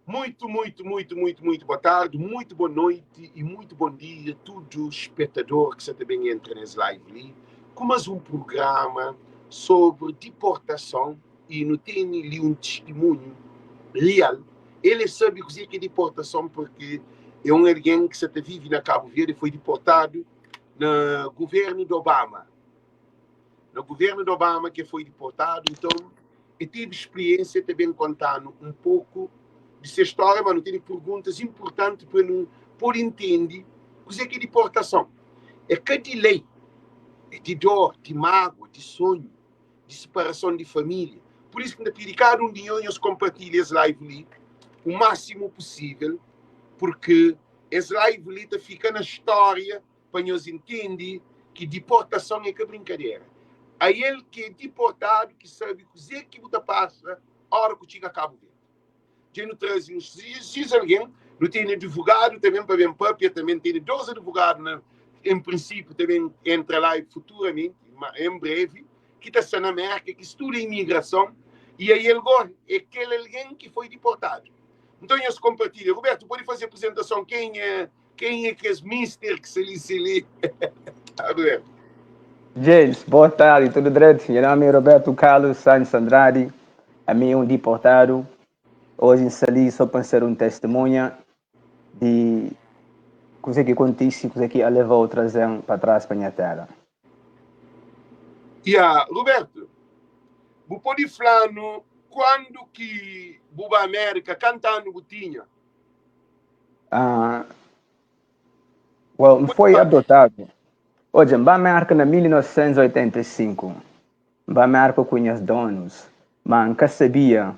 Muito, muito, muito, muito, muito boa tarde, muito boa noite e muito bom dia a tudo espectador que sa ta ben entra nes live li ku mas um programa sobre deportason e nu tene li um testemunho real. El é sabe kuzê ki é deportason porque é um algen ki sa ta vive na Cabo Verde, foi deportado na governo de Obama. Na governo de Obama ki el foi deportadu, nton el tevi spriensia. El ta ben konta-nu un poku di se stória, ma nu tene perguntas inpurtanti pa nu pode intende kuzê ki é diportason. É ka di lei, é di dor, di mágua, di sonhu, di siparason di família. Pur isu ki N ta pidi kada un di nhos, nhos konpartilha es live li u másimu pusível, purki es live li ta fika na stória pa nhos intende ki diportason é ka brinkadera. Ael ki é diportadu ki sabe kuzê ki bu ta pasa ora ku txiga Kabu Verdi. Dja nu traze uns X algen, nu tene advogadu tanben pa ben papia, tanben tene 2 advogadu na en prinsipiu ta ben entra la futuramenti, ma en brevi, ki ta sta na Merka, ki studa imigrason i ael go é kel algen ki foi diportadu. Nton nhos konpartilha. Roberto, pode faze aprizentason kenha Quem é kes mister ki sta li si li? Roberto. James, boa tarde, tudo direito? Meu nome é Roberto Carlos Santos Andrade, ami é um deportado. Hoje sta li só para ser um testemunha di kuze ki kontise, kuze ki a levou trazen pa trás pa nha terra. Ya, Roberto, bu pode fla-nu quando ki bu ba América, kantu anu bu tinha? Ah, well, N foi adotadu. Odja, N ba Merka na 1985. N ba Merka ku nhas donus, ma N ka sabia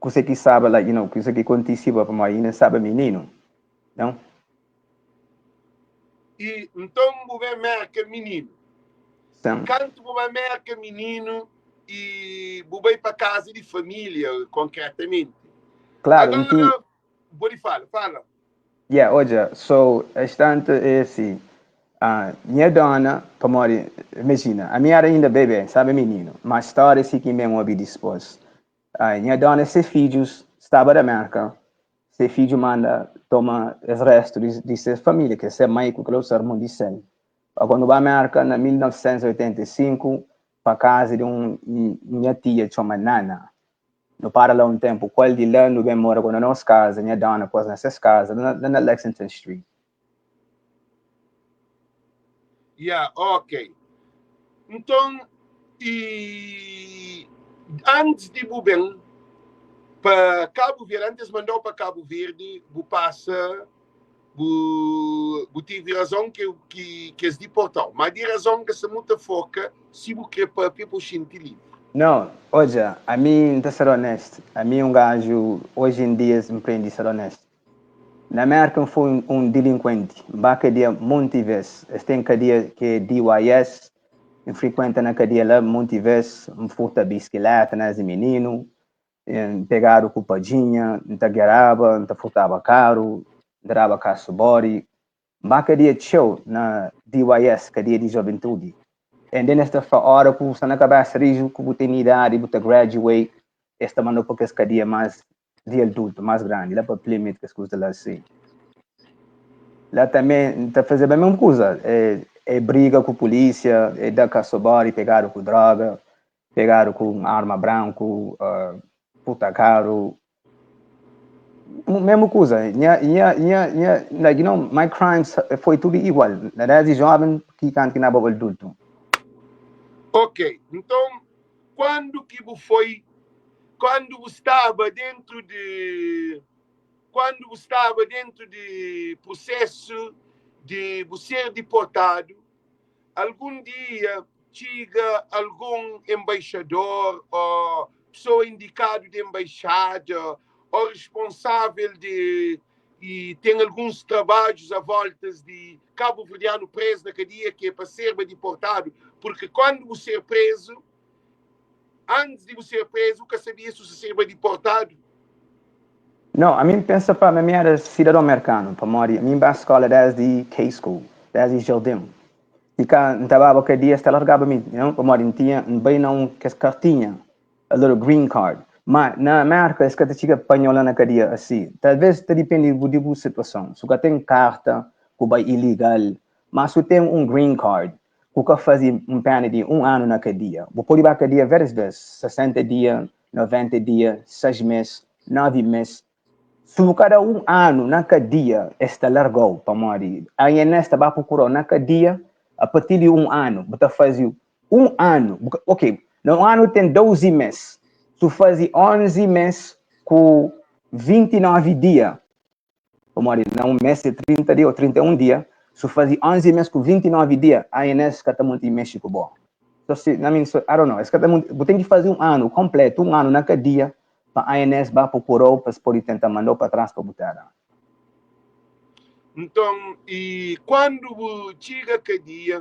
kuse ki staba la, you know, kuse ki kontisiba pamodi inda N staba mininu, não? I nton bu ben Merka mininu. Sim. Kantu bu ba Merka mininu i bu bai pa kaza di família, konkretamenti. Klaru, N tinha. Agora, bu pode fala, fala. Yeah, odja, so, es tantu é si, ah, nha dona, pamodi, imajina, ami era inda bebé, N staba mininu, ma stória si ki N ben obi dispôs. Ah, nha dona se fidjus staba da Merka, se fidju manda toma es restu di, di se família, ki é se mai ku kel otu armun di sel. Pa quando ba Merka na 1985, pa kaza di un nha tia txoma Nana. Nu para la un tempu ku el, di la nu ben mora ku na nos kaza, nha dona pôs na ses kaza la na Lexington Street. Ya, ok. Nton, i antis di bu ben pa Kabu Verdi, antis es manda-u pa Kabu Verdi, bu pasa bu bu tive razon ki ki ki es diportau, ma di razon ka sta muta foka si bu kre papia pa bu xinti livri. Não, odja, ami N ta ser onestu, ami un gaju oji en dias N prendi ser onestu. Na Merka N foi un, un dilinkuenti, N ba kadia monti ves, es ten kadia ki é DYS, N frikuenta na kadia la monti ves, N furta biskileta na es di mininu, N pegadu ku padjinha, N ta geraba, N ta furtaba karu, N ta daba kasu bori. N ba kadia txeu na DYS, kadia di joventudi. And then es ta fla, ora ku bu sta na kabesa riju, ku bu tene idadi, bu ta graduate, es ta mandau pa kes kadia mas di adultu, mas grandi, la pa Plymouth, kes kuza la asi. La tanbe N ta fazeba mesmu kuza, é, é briga ku pulisia, é da kasu bori, pegadu ku droga. Pegadu ku un arma branku, furta karu, mesmu kuza. Nha, nha, nha, nha, like, you know, my crimes foi tudu igual, na desdi joven ki kantu ki naba adultu. Ok, nton, kuandu ki bu foi, kuandu bu staba dentru di, kuandu bu staba dentru di prusesu di bu ser diportadu, Algun dia txiga algun enbaixador ó pesoa indikadu di enbaixada ó responsável di i ten alguns trabadjus a voltas di kabuverdianu prezu na kadia ki é pa serba diportadu purki kuandu bu ser prezu Antis di bu ser prezu, bu ka sabia si bu serba diportadu? Nau, ami N pensa pa mi éra sidadon merkanu, pamodi ami N ba skola desdi K-School, desdi jardin. I ka N ta baba kadia, es ta largaba mi, you know, pamodi N tinha, N bai na un kes kartinha, a little green card. Ma na Merka es ka ta txiga panhau la na kadia asi. Talvez ta dipende di bu situason. Su ka ten karta ku bai iligal, ma su ten un green card ku ka fazi un pena di un anu na kadia, bu podi ba kadia varias bes, 60 dia, 90 dia, 6 mes, 9 mes. Su bu ka da un anu na kadia es ta largau pamodi INS ta ba prokurau na kadia a partir di un anu. Bu ta fazi un anu, bu ka, ok, na un anu ten 12 mes, su fazi 11 mes ku 29 dia, pamodi na un mes é 30 dia ou 31 dia, su fazi 11 mes ku 29 dia, INS ka ta monti mexe ku bo. So si, I mean, so, I don't know, es ka ta monti, bu ten ki fazi un anu kompletu, un anu na kadia, pa INS ba prokurau pa es podi tenta mandau pa tras pa bu tera. Nton, i kuandu bu txiga kadia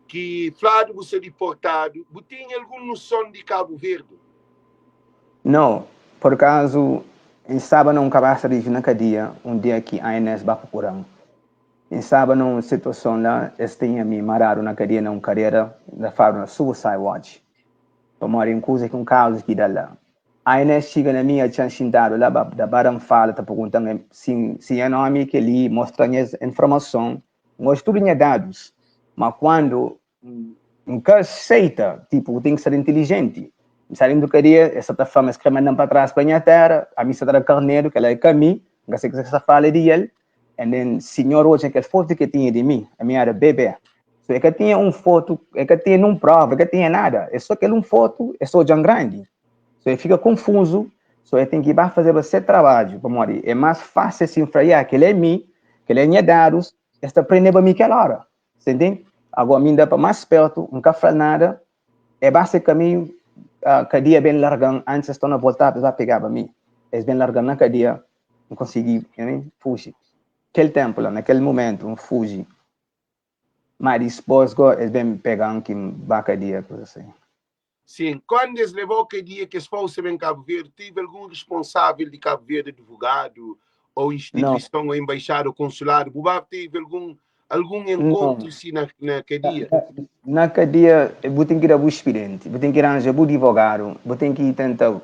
ki fladu bu sta diportadu, bu tinha algun nuson di Kabu Verdi? Nau, por kazu, N staba na un kabesa riju na kadia un dia ki ANS ba prokura-m. N staba na un situason la, es tinha mi maradu na kadia na un karera, ta fladu na suicide watch, pamodi un kuza ki un kazu ki da la. ANS txiga na mi, atxa-m xintadu la, ba da ba da-m fala, ta pergunta-m si si nha nomi é kel-li, mostra-m nhas informason, mostra tudu nha dadus. Ma kuandu N ka seita, tipu, bu ten ki ser intilijenti. N sta dentu kadia, es sa ta fla ma es kre manda-m pa tras pa nha tera, ami sa ta da karneru, kel-la é ka mi, N ka sai kuzê ki es ta fala di el. And then, sinhor odja kel fotu ki el tinha di mi, ami era bebé. So, el ka tinha un fotu, el ka tinha nun prova, el ka tinha nada. É so kel un fotu, es odja-m grandi. So, el fika konfuzu, so el ten ki ba fazeba se trabadju, pamodi é más fásil si N fla, ya, kel-la é mi, kel-la é nha dadus, es ta prendeba mi kel óra. Você entende? Agora, mi da pa mais perto, nunca fala nada, é basta caminho, uh, cadeia bem largando, antes estão a voltar, vai pegar para mim. Eles bem largando na cadeia, não consegui, né, fugir. Aquele tempo lá, naquele momento, não fugi. Mas depois, eles bem pegando que ba cadeia, coisa assim. Sim, quando es levau cadia que es fau sa ben Cabo Verde, tive algum responsável de Cabo Verde, advogado, ou instituição, ou embaixada, ou consulado, bu ba teve algum algum encontro si na, na cadia? Na, na cadia, bu tem que dar bu expediente, bu tem que arranjar bu advogado, bu tem que tenta uh,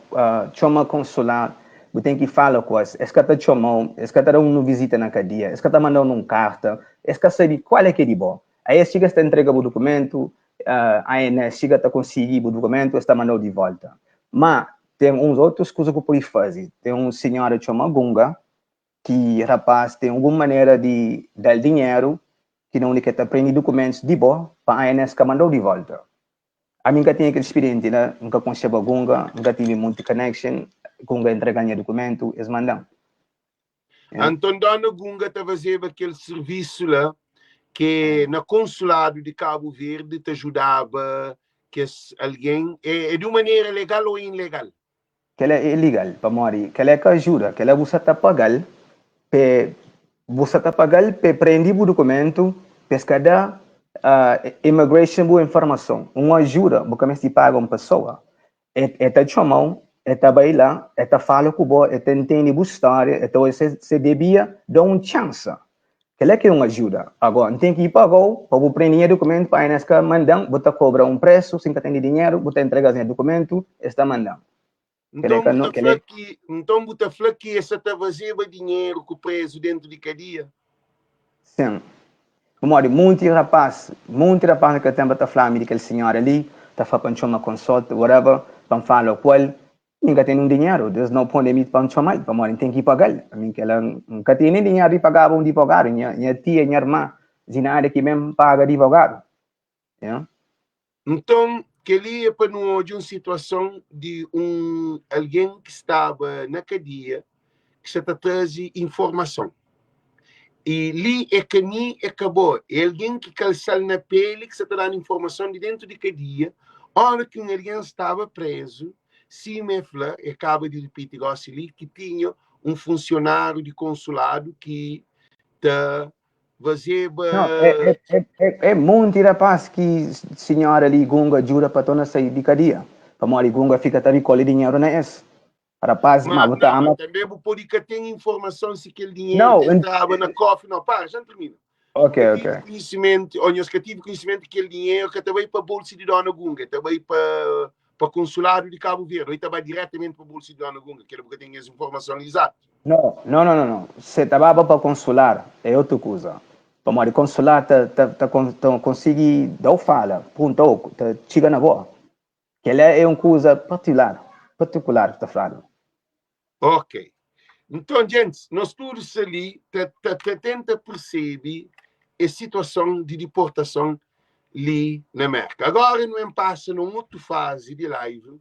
chama consulado, bu tem que fala com es, es ka ta chamau, es ka ta da um visita na cadia, es ka ta mandau num carta, es ka sabe qual é que é de bom. Aí es chega, es ta entrega bu documento, uh, ANS chega ta consegui bu documento, es ta mandau di volta. Ma tem uns outros coisas que pode fazer. Tem um senhora que chama Gunga, que rapaz tem alguma maneira de dar dinheiro que não quer ta prende documentos de bo para ANS que mandou de volta. A mim nunca tinha aquele experiente, né? Nunca conhecia a Gunga, nunca tive muito connection. Gunga entrega minha documento, eles mandam. Anton Dona Gunga ta fazeba kel sirvisu la ke na konsuladu di Kabu Verdi ta judaba kes algen. É, é di un manera legal ô ilegal? Kel-la é ilegal, pamodi kel-la é ka ajuda, kel-la bu sa ta paga-l pe bu sa ta paga-l pe prende bu dukumentu, pa es ka da uh, immigration bu informason. Un ajuda, bu ka meste paga un pesoa. E, e ta txoma-u, e ta bai la, e ta fala ku bo, e ta ntende bu stória, e ta odja se, se debia da un txansa. Kel-la ki é un ajuda. Agora, N ten ki paga-u pa bu prende nha dukumentu pa ANS ka manda-m, bu ta kobra un presu, si N ka tene dinheru, bu ta entrega-s nha dukumentu, es ta manda-m. Nton bu ta fla ki, nton bu ta fla ki es sa ta fazeba dinheru ku prezu dentu di kadia? Sin. Pamodi munti rapaz, munti rapaz na kel tempu ta fla-mi di kel sinhora li, ta fla pa N txoma consulta, whatever, pa N fala ku el, mi N ka ten un dinheru, there's no point di mi pa N txoma-l, pamodi N ten ki paga-l. Ami kela, N ka tene dinheru di pagaba un divogadu, nha, nha tia, nha irma, Zinaida ki ben paga divogadu. You know? Nton, kel-li é pa nu odja un situason di un algen ki staba na kadia ki sta ta traze informason. I li é ka mi, é ka bo, é algen ki kalsa-l na peli ki sta ta da-nu informason di déntu di kadia, óra ki un algen staba prézu, sima el fla, el kaba di ripiti gósi li, ki tinha un funsionáriu di konsuladu ki ta fazeba. Não, é, é, é, é, é monte rapaz ki senhora ali Gunga ajuda pa torna sair di cadeia. Pamodi Gunga fika ta recolhe dinheiro na es. Rapaz, Ma, ma bu ta não, mas ama. também bu pode ka ten informason si kel dinheiro Não, ta entraba na cofre. Não, para, já termina. Ok, Ka ok. tive conhecimento, ou nhos ka tive conhecimento que kel dinheiro ka ta bai pa bolso de Dona Gunga, ta bai pa. pa konsuladu di Kabu Verdi, ou e ta ba diretamenti pa bolsu di Dona Gunga? Kela bu ka ten es informason izatu? No, no, no, no, no. Se ta baba pa konsular é otu kuza. Pamodi konsular ta, ta, ta, ta konsigi da-u fala, punta-u, ta txiga na bo. Kel-la é un kuza partilar, partikular ki ta fladu. Ok. Nton, djentis, nos tudu sta li ta, ta, ta tenta persebe es situason di diportason li na Merka. Agora nu en pasa na un otu fazi di live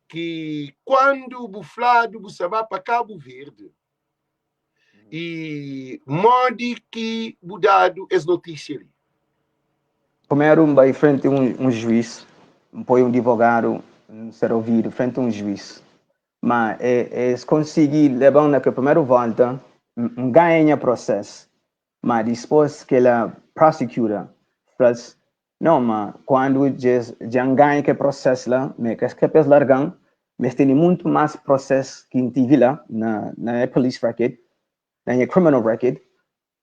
ki kuandu bu fladu bu sa ba pa Kabu Verdi i modi ki bu dadu es notisia li? Primeru N bai frenti un, un juiz, N poi un divogadu, N ser ovidu frenti un juiz. Ma es konsigi leba-m na kel primeru volta, N ganha nha prosesu. Ma dispôs kela prosecutor fla-s, No, ma kuandu dja N ganha kel prosesu la, ma es ka pa es larga-m, ma es tene muntu más prosesu ki N tivi la na nha police record, na nha criminal record,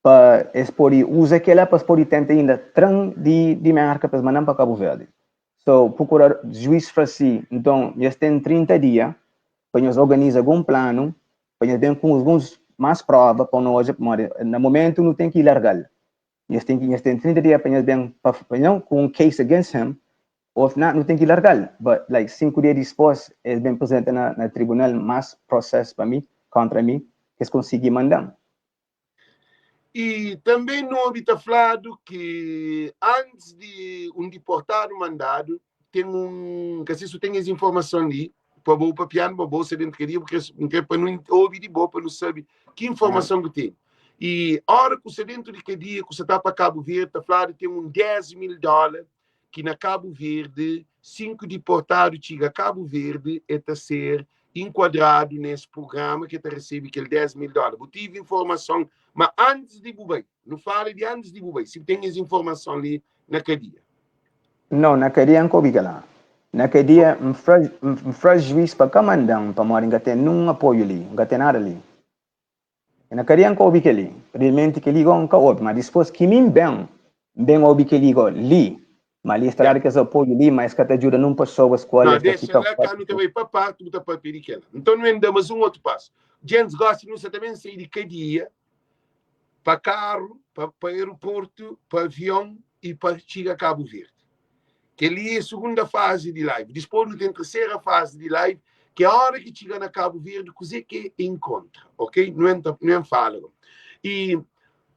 pa es pode uza kela pa es pode tenta inda tra-m di Merka pa es manda-m pa Kabu Verdi. So, prokurador, juiz fla si, nton, nhos ten 30 dia pa nhos organiza algun planu pa nhos ben ku alguns más prova pa nu odja pamodi na momentu nu ten ki larga-l. Nhos ten ki nhos ten 30 dia pa nhos ben pa you know ku un case against him or if not nu ten ki larga-l. But like 5 dia dispos es ben presenta na tribunal más proses pa mi, kontra mi, ki es konsigi manda-m. I tanbê nu obi ta fladu ki antis di un diportadu mandadu, ten un, ka si su ten es informason li, pa bo papianu, pa bo sabe, N kre N kre pa nu obi di bo, pa nu sabe ki informason ku tene. I ora ku sta dentu di kadia, ku sta ta pa Kabu Verdi, ta fladu ten un 10 mil dóla ki na Kabu Verdi, sin ku diportadu txiga Kabu Verdi, e ta ser inkuadradu nes prugrama ki e ta resebe kel 10 mil dóla. Bu tive informason ma antis di bu bai, nu fala di antis di bu bai, si bu ten es informason li na kadia. Nau, na kadia N ka obi kela. Na kadia N fla, N fla juiz pa ka manda-m pamodi N ka ten nun apoiu li, N ka ten nada li. Na kadia N ka obi kel-li. Realmenti kel-li gó N ka obi. Ma dispôs ki mi N ben, N ben obi kel-li gó li. Ma li es ta dadu kes apoiu li, ma es ka ta djuda nun pesoas ku el, es ta fika la. Ka nu ta bai pa parti bu ta papia di kel-la. Nton nu ben da mas un otu pasu. Djentis, gósi nu sa ta ben sai di kadia pa karu, pa aeroportu, pa avion i pa txiga Kabu Verdi. Kel-li é sugunda fazi di live. Dispôs nu ten tersera fazi di live, ki é óra ki txiga na Kabu Verdi, kuzê ki e inkontra, ok? Nu entra, nu en fala gó. I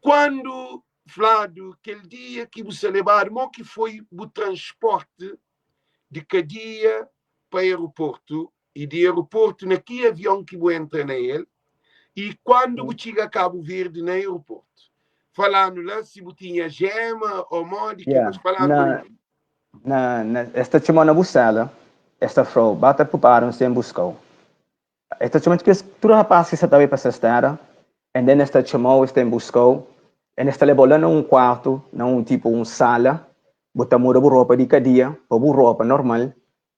kuandu fladu kel dia ki bu sa lebadu, mo ki foi bu transporti di kadia pa aeroportu i di aeroportu na ki avion ki bu entra na el i kuandu bu txiga Kabu Verdi na aeroportu? Falanu la si bu tinha jema o modi ki Yeah. Falanu Na, na, na, es ta txoma na bu sela, es ta fla-u, ba ta pripara, N sta ben buska-u. Es ta txoma kes tudu rapaz ki sa ta bai pa ses tera, and then es ta txoma-u, es ta ben buska-u, and es ta leba-u la na un kuartu, na un tipu un sala, bu ta muda bu ropa di kadia pa bu ropa normal,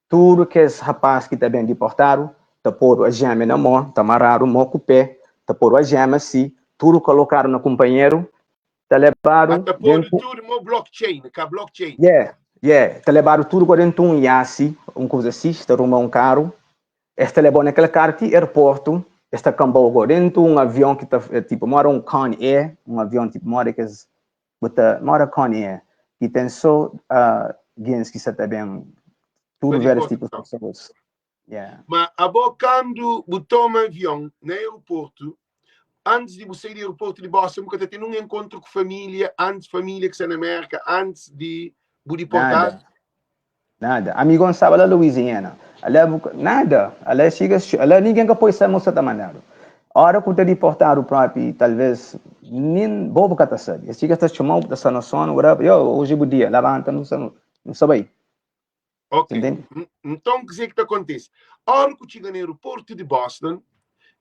Tudu kes rapaz ki ta ben diportadu ta podu ajémia na mô, ta maradu mô ku pé, ta podu ajémia si, tudu kolokadu na kunpanheru, ta lebadu Ah, ta podu dentu. Tudu mô blockchain, ka blockchain. Yeah, yeah, ta lebadu tudu pa dentu un iasi, un kuza si, ta ruma un karu, es ta lebau na kel karu ti airportu, es ta kanba-u go dentu un avion ki ta, tipu, moda un Con Air, un avion tipu moda kes Bu ta mora Con Air ki ten so gens ki sa ta ben tudu vários tipus di pessoas. Yeah. Ma abo kandu bu toma avion na aeroportu, antis di bu sai di aeroportu di Boston, bu ka ta ten un enkontru ku familia antis, familia ki sta na Merka antis di bu diportadu? Nada. Nada. Amigo N staba la Louisiana. Ala bu nada. Ala xiga ala ninguém ka poi sa mo sa ta mandadu. Ora ku ta diportadu propi talvez nin bo bu ka ta sabi. Es xiga ta txomau bu ta sta na sonu whatever, yo oji é bu dia labanta nu sa nu sa bai. Ok. Entende? Nton kuzê ki ta kontise? Ora ku txiga na aeroportu di Boston,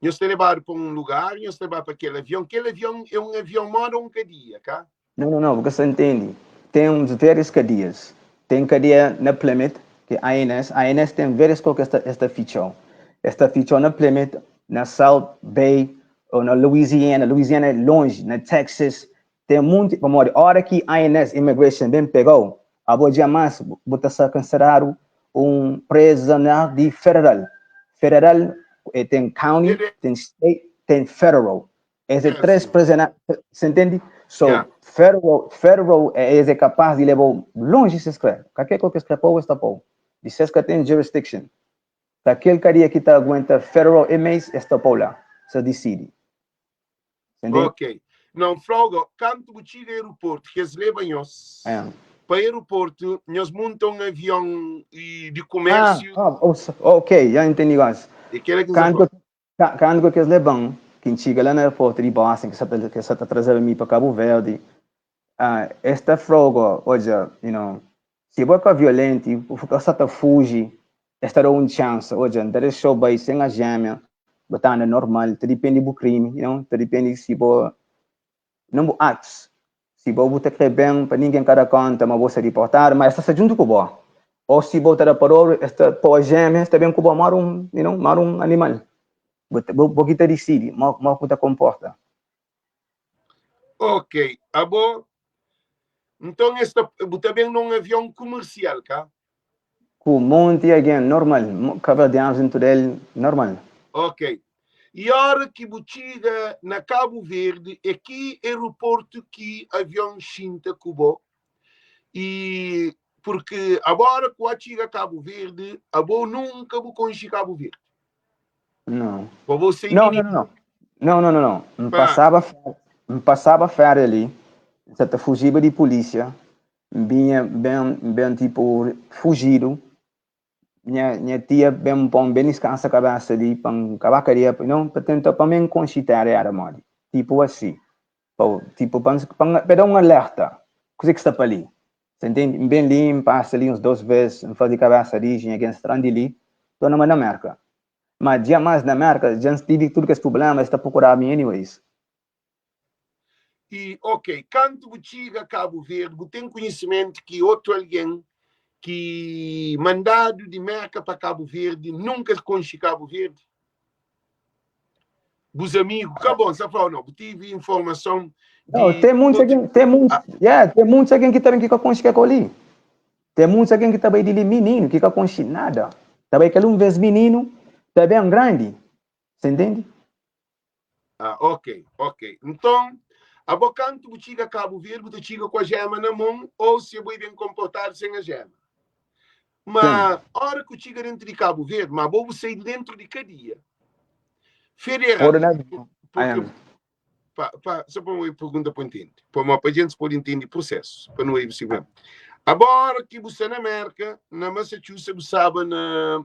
nhos ta lebadu pa un lugar, nhos ta ba pa kel avion. Kel avion é un avion moda un kadia, ka? Não, não, não, bu ka sta ntende. Ten uns várias kadias. Ten kadia na Plymouth, ki é INS. INS ten várias kau ki es ta, es ta fitxa-u. Es ta fitxa-u na Plymouth, na South Bay, ou na Louisiana. Louisiana é lonji, na Texas. Ten munti, pamodi ora ki INS, Immigration, ben pega-u, abo dja mas bu ta sta konsideradu un prisoner di federal. Federal eh, ten county, ten state, ten federal. Es é 3 prisoner, se entende? So, federal es é capaz di leba longe se escreve. Qualquer coisa que escreve, pô, está pô. Di ses ka ten jurisdiction. Aquel cadia que ta aguenta federal inmates, está pô lá. Se decide. Entende? Ok. Não, Flogo, canto bu txiga aeroporto, que es leba nhos pa aeroporto, nhos monta um avião de comércio. Ah, oh, ok, já entendi agora. E que canto, canto que eles levam, quem chega lá no aeroporto de Boston, que está trazendo mim para Cabo Verde, esta frogo, olha, se você é violento, você está fuge, esta é uma chance, olha, não deixa bem sem a gêmea, botar normal, te depende do crime, te depende se você não atos, se você quer bem, para ninguém cada conta, mas você deportar, mas está junto com você. Ou se você está parou, esta pô gêmea, está bem com você, mora um, mora um animal. Você te decide, mas você comporta. Ok, abo, então esta, você bem num avião comercial, cá? Com um monte alguém normal, cabo de anos dentro dele, normal. Ok. E a hora que você chega na Cabo Verde, é que aeroporto que avião xinta cubo? E porque agora que você chega a Cabo Verde, abo nunca vou conhecer Cabo Verde. Não. Você não, não, não. Não, não, não, não. Me passava férias ali, você fugia de polícia, vinha bem, bem tipo, fugido. Minha tia bem bom, bem descansa a cabeça ali, para acabar a cadeia, não, para tentar, para me conscientizar era mole. Tipo assim, tipo, para dar um alerta, coisa que está para ali. Você entende? Bem limpo, passa ali uns 2 vezes, faz de cabeça ali, tinha que entrar ali, tô na América. Mas já mais na América, já tive tudo que esse problema, está procurando me anyways. E, ok, quando você chega a Cabo Verde, você tem conhecimento que outro alguém que mandado de América para Cabo Verde nunca conhece Cabo Verde? Os amigos, acabou, você falou, não, tive informação de... Não, tem muitos aqui, tem muitos, tem muitos aqui que também que conhece que ali. Tem muitos aqui que também de menino, que não conhece nada. Também que um vez menino, também é um grande. Você entende? Ah, ok, ok. Então, a bocanto você chega a Cabo Verde, você chega com a gema na mão, ou se é bem comportado sem a gema. Mas, a hora que chega dentro de Cabo Verde, mas vou sair dentro de cadeia. Federal. Porque, só para uma pergunta para entender. Para a gente pode entender o processo, para não ir possível. Agora que você na América, na Massachusetts, você sabe na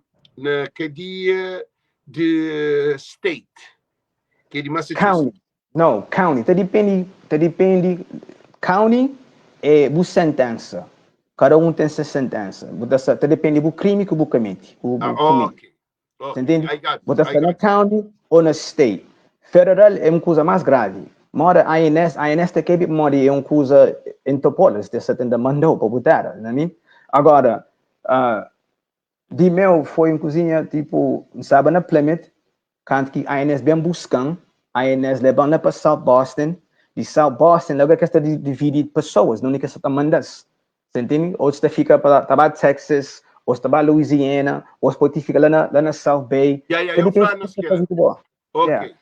cadeia de state, que é de Massachusetts. County. Não, county. Te depende. County é a sentença. Cada um tem sua sentença. Te depende do crime que você comete. Ok. Você entende? Você está na county ou na state. Federal é uma coisa mais grave. Mora INS, INS tem que mora é uma coisa Interpol, você tenta mandar para botar, não é? Agora, de meu foi em cozinha, tipo, sabe na Plymouth, quando que INS bem buscando, INS levando para South Boston, de South Boston, logo que está dividido pessoas, não é que está mandando. Você entende? Ou você fica para para Texas, ou você para Louisiana, ou você fica lá na South Bay. Eu falo na esquerda. Ok. Yeah.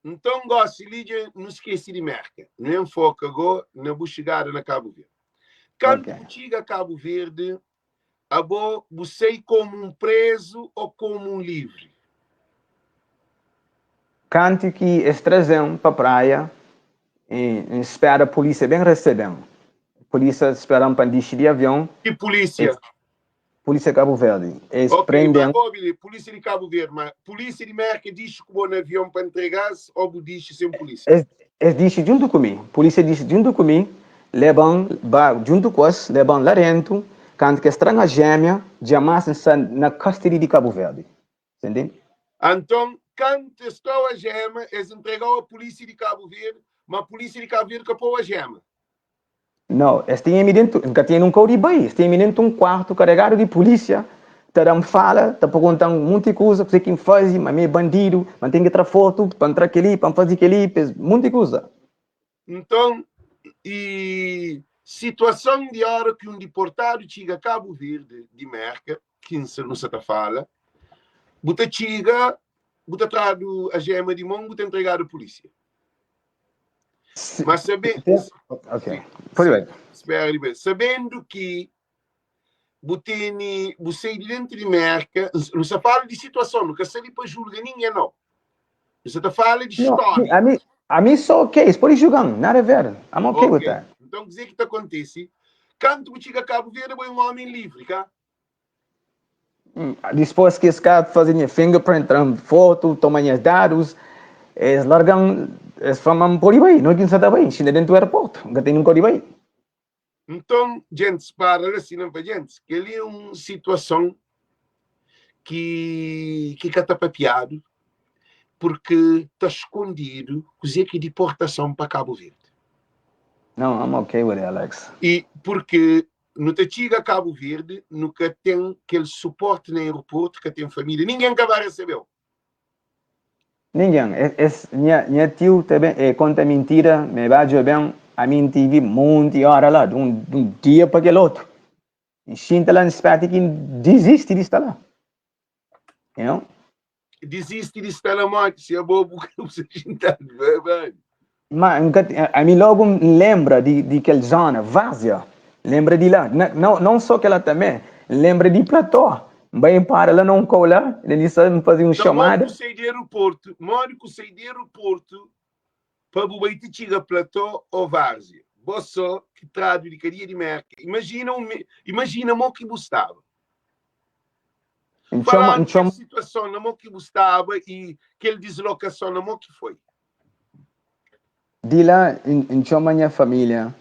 Então, gosto, Lídia, não esquece de América. Não enfoca agora na chegada na Cabo Verde. Quando chega a Cabo Verde, abo, você como um preso ou como um livre? Canto que eles trazem para a praia e espera a polícia bem recebendo. A polícia esperando para descer de avião. Que polícia? Polícia de Cabo Verde. Eles okay, prendem... Mas, polícia de Cabo Verde, mas polícia de América diz que vou no avião para entregar-se ou diz sem polícia? Eles dizem junto comigo. Polícia diz junto comigo, levam junto com us, levam lá dentro, quando que estranha a gêmea, jamais está na custody de Cabo Verde. Entende? Então, quando estou a gema, eles entregam a polícia de Cabo Verde, mas a polícia de Cabo Verde capou a gema. Não, eles têm dentro, nunca tinha um código, eles têm dentro um quarto carregado de polícia, te dão fala, te perguntam muita coisa, você quem faz, mas é bandido, mas tem que tirar foto, para entrar aquele, para fazer aquele, muita coisa. Então, e situação de hora que um deportado chega a Cabo Verde, de América, ki nu sa ta fala, bu ta txiga, bu ta tradu ajema di mon, bu ta entregadu pulísia. Mas sabe, Ok, pode bai. Spera di bai. Sabendu ki bu tene, bu sai di dentu di Merka, nu sa fala di situason, nu ka sta li pa julga ningen, no. Nu sa ta fala di No, stória. ami sou ok, es pode julga-m, nada a ver, I'm okay with Ok, that. nton kuzê ki ta kontise? Kantu bu txiga Kabu Verdi, bo é un ómi livri, ka? Dipôs ki es ka faze nha fingerprint, tra-m fotu, toma nhas dadus, es larga-m, es fla-m ma N pode bai. Noti N sa ta bai, N xinta déntu aeroportu, N ka ten nunka di bai. Nton, djentis para la sina, N fla, Djentis, kel-li é un situason ki ki ka ta papiadu, purki ta skondidu kuzê ki é diportason pa Kabu Verdi. No, I'm okay with it, Alex. I purki nu ta txiga Kabu Verdi, nu ka ten kel suporti na aeroportu, ka ten família, ningen ka ba resebe-u. Ningen. Es, nha tiu ta ben, e konta mintira, ma e ba djobe-m, ami N tivi monti óra la, di un dia pa kel otu. N xinta la, N spera ti ki N dizisti di sta la. You know? Disisti di sta na morti si abo bu ka bu sta xintadu verdadi. Ma N ka ami logu N lembra di di kel zona vazia lembra di la na não não só kela també N lembra di plató N bai N para la na un kau la N sa N fazi un Então modi chamada. ku sai di aeroportu modi ku sai di aeroportu pa bu bai ti txiga plató ou várzea bo só ki tradu di kadia di merka imajina un imajina mo ki bu staba. N txoma, Falanu N kel txoma. situason na mo ki bu staba i kel dislokason na mo ki foi. Di la N txoma nha família,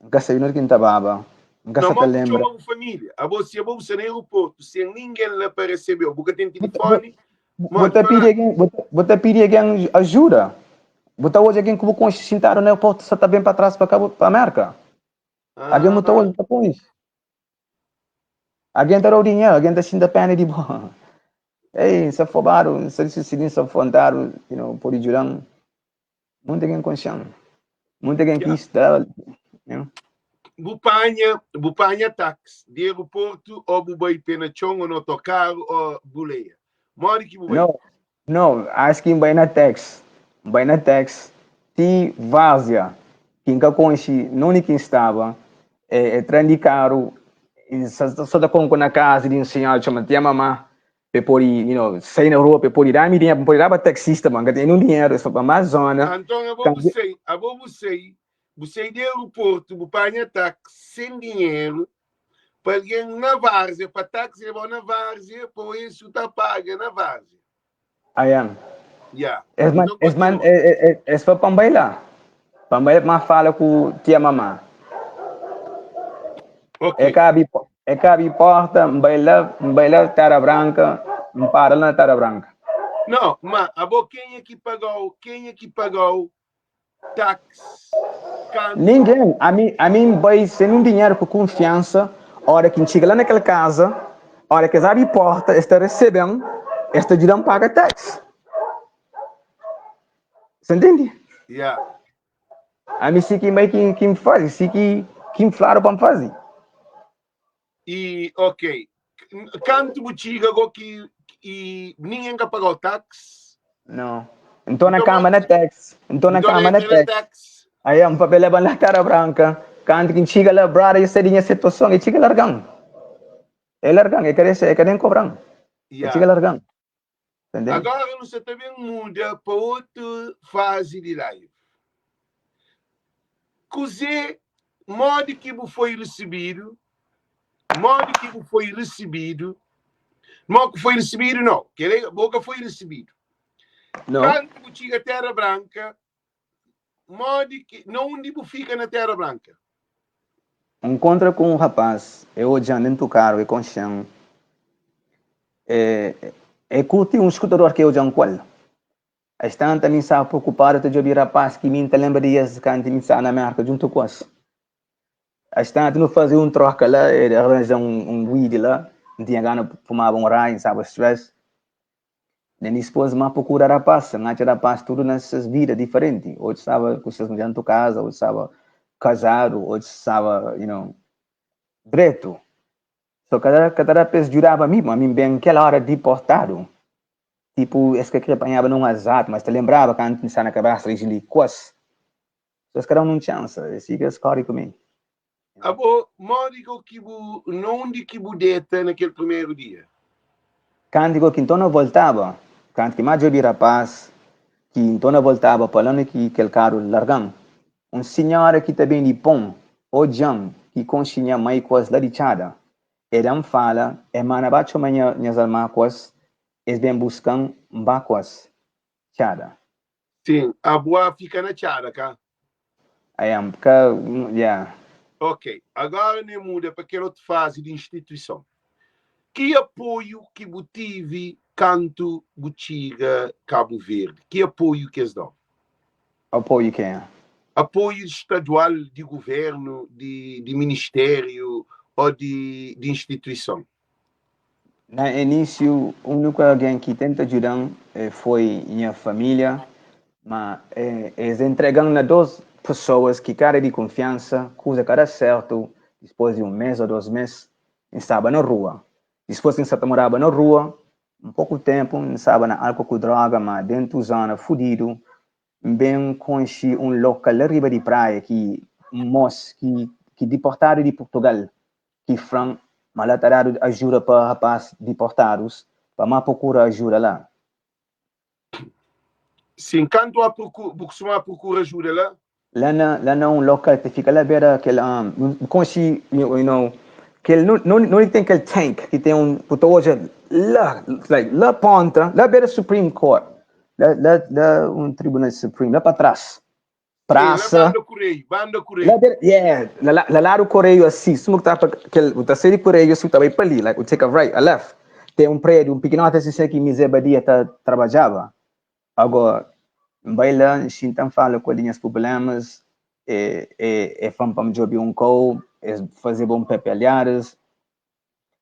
N ka sabe nodi ki N ta baba, N ka Na sa mo ta ku lenbra. txoma bu família? Abo si abo bu sta na aeroportu sen ningen la pa resebeu, bu ka ten tilifoni, Bu modi? ta pidi Falanu. algen, bu ta pidi algen ajuda. Bu ta odja algen ku bu konxe sintadu na aeroportu sa ta ben pa tras pa ka pa Merka. Algen bu ta Ah. odja bu ta konxe. Algen ta dau dinheru, algen ta xinta pena di bo. Ei, N sta fobadu, N sta difísil, N sta fontadu, you know, pode djuda-m. Munti algen konxe-m, munti algen ki sta, you know. Bu panha, bu panha taxi di aeroportu ô bu bai pé na txon ô na otokaru ô buleia? Modi ki bu bai? No, no, acho ki N bai na taxi, N bai na taxi ti Várzea, ki N ka konxe nunde ki N staba, e, e tra-m di karu, N sa, sa ta konku na kaza di un sinhora txoma tia Mamá, pa e pode, you know, sai na rua, pa e pode da-mi dinheru, pa N pode daba taxista, ma N ka tene nun dinheru, e fla pa más zona, Anton abo bu sai, abo bu sai, bu sai di aeroportu, bu panha taxi sen dinheru, pa algen na várzea, pa taxi leba-u na várzea, pa oia si u ta paga na várzea. Ayan. Ya. Es man, Nton es man, kontinua. es fla pa N bai la, pa N bai ma fala ku tia Mamá. Ok. E ka abi, e ka abi porta, N bai la, N bai la Terra Branca, N para la na Terra Branca. Não, ma abo kenha ki pagau, kenha ki pagau tax kantu. Ninguém, ami, ami N bai sem nenhum dinheru ku kunfiansa, ora ki N txiga la na kel kaza, ora ki es abi porta, es ta resebe-m, es ta djuda-m paga tax. Sa ntende? Yeah. Ami si ki N bai ki, ki N fazi, si ki, ki N fladu pa N fazi. E ok, kantu bu txiga go ki i ningen ka pagau tax? Não. Nton na Nton kama na tax. Nton na nton kama na entra na tax. tax. Aí um papel leba na Terra Branca. Kantu ki N txiga la, brother, i sai di nha situason, e txiga largan. E largan, e ka dexa, e ka nem kobran. E Yeah. txiga largan. Entende? Agora nu sa ta ben muda pa otu fazi di live. Kuzê, modi ki bu foi risibidu, modi ki bu foi risibidu, modi ki foi risibidu não, kel bo ka foi risibidu. Não. Kantu bu txiga Terra Branca, modi ki, na undi bu fika na Terra Branca? Nkontra ku un rapaz, e odjan dentu karu, e konxen, e, e kurti un skutador ki e odjan ku el. Es tanta mi staba preokupadu ta djobe rapaz ki mi N ta lenbra di es kantu mi staba na Merka djuntu ku es. Es tantu nu faze un troka la, el aranja un weed la, N tinha gana fumaba un rai, N staba stress. Nen dispôs ma prokura rapaz, N atxa rapaz tudu na ses vida diferenti, otus staba ku ses mudjer ntu kaza, otus staba kazadu, otus staba, you know, dretu. So ka ta ka ta da pa es djudaba mi, ma mi ben kel ora diportadu. Tipu, es ka kre panhaba na un azatu, ma es ta lenbraba kantu N sta na kabesa di li kuas. So es ka da-m un txansa, es fika es kóre ku mi. Abo, modi go ki bu, na undi ki bu deta na kel primeru dia? Kantu go ki N torna voltaba, kantu ki ma djobi rapaz ki N torna voltaba pa la undi ki kel karu larga-m, un sinhora ki ta bendi pon odja-m ki konxe nha mai kuas la di txada, e da-m fala, e manda ba txoma nha nhas alma kuas, es ben buska-m, N ba kuas txada. Sim, abo fika na txada, ka? I am ka, yeah. Ok, agora ne muda pa kel otu fazi di instituison. Ki apoiu ki bu tivi kantu bu txiga Kabu Verdi? Ki apoiu ki es dau? Apoiu kenha? Apoiu stadual, di guvernu, di di ministériu o di di instituison? Na inísiu, úniku algen ki tenta djuda-m foi nha família, má es intrega-m na dôs pesoas ki ka éra di kunfiansa. Kuza ka da sértu. Dipôs di un mês ô dôs mês, N staba na rua. Dipôs ki N sta ta moraba na rua, un poku ténpu N staba na álkuol ku dróga, má déntu zóna fudidu, N ben konxe un lokal la riba di praia ki un môs ki diportadu di Purtugal ki fla-m ma la ta dadu ajuda pa rapaz diportadus pa ma prokura ajuda la. Sim, kantu a prokura, bu kustuma prokura ajuda la? La na, la na un lokal ta fika la bera kel, bu konxe, you know, kel, no, no ten kel tank ki ten un, bu ta odja la, like, la ponta, la bera Supreme Court, la, la, la un tribunal supreme, la pa tras. Praça. Sim, la banda kureiu, banda kureiu. La ber, yeah, la, la ladu kureiu asi, suma ku ta pa kel, bu ta sai di kureiu asi, bu ta bai pa li, like, u take a right, a left. Ten un prédiu, un pikinoti asi, se ki Mizé Badia ta trabadjaba. Ago, N bai la, N xinta N fala ku el di nhas prublémas, e, e, e fla-m pa N djobe un kau, es fazeba un papelhadas,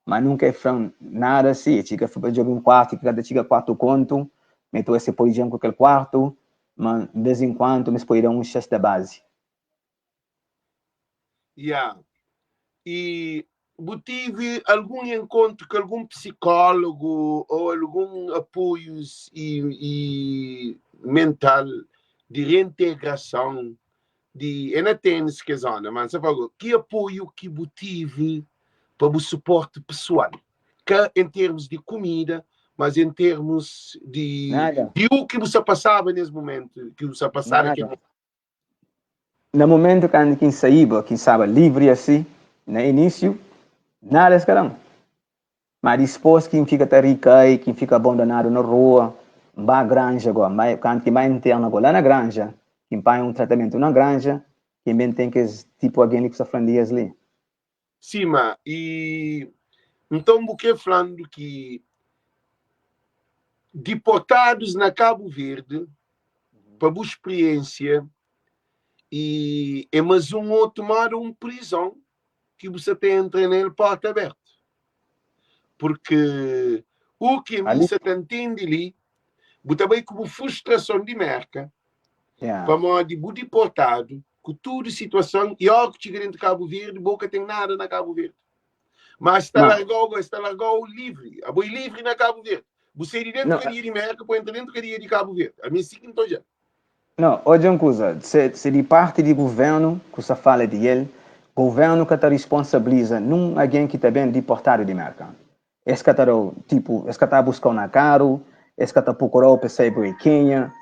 ma nunka e fla-m nada si, e txiga fla pa djobe un kuartu ki ka ta txiga 4 kontu, ma e ta ose poi djen ku kel kuartu, ma di vez en kuantu ma es poi da un xesta bazi. Ya. I bu tive algun enkontru ku algun psikólogu ô algun apoius i, i mental di reintegrason di é na tenis ke zona mas sa fala ki apoio ki bu tive pa bu suporte pessoal ka em termos di kumida mas em termos di Nada. di o ki bu sa passaba nes momento ki bu sa passaba Nada. kel momento. Na momento kantu ki N saiba ki N staba livri asi na inísiu nada es ka da-m Ma dispôs ki N fika ta rikai, ki N fika abandonadu na rua, N ba granja gó. N bai, kantu ki N bai interna gó la na granja, ki N panha un tratamentu na granja, ki N ben ten kes tipu algen li ku sta fla-m di es li. Sima, i nton bu kre flandu ki diportadus na Kabu Verdi, pa bu spriensia, i e mas un otu moda un prizon ki bu sa ta entra nel porta abertu. Porque u ki mi Ali, sa ta ntende li, bu ta bai ku bu frustrason di Merka, yeah. pamodi bu diportadu ku tudu situason i ora ku txiga dentu Kabu Verdi, bo ka ten nada na Kabu Verdi. Mas sta Ma, largau, go, sta largau livri. Abo é livri na Kabu Verdi. Bu sai di dentu não, kadia di Merka pa entra dentu kadia di Kabu Verdi. Ami é si ki N ta odja. Não, odja un kuza, se, se di parti di guvernu ku sa fala di el, guvernu ka ta risponsabiliza nun algen ki ta ben diportadu di Merka. Es ka ta dau, tipu, es ka ta buskau na karu, es ka ta prokurau pa sabe bo é kenha,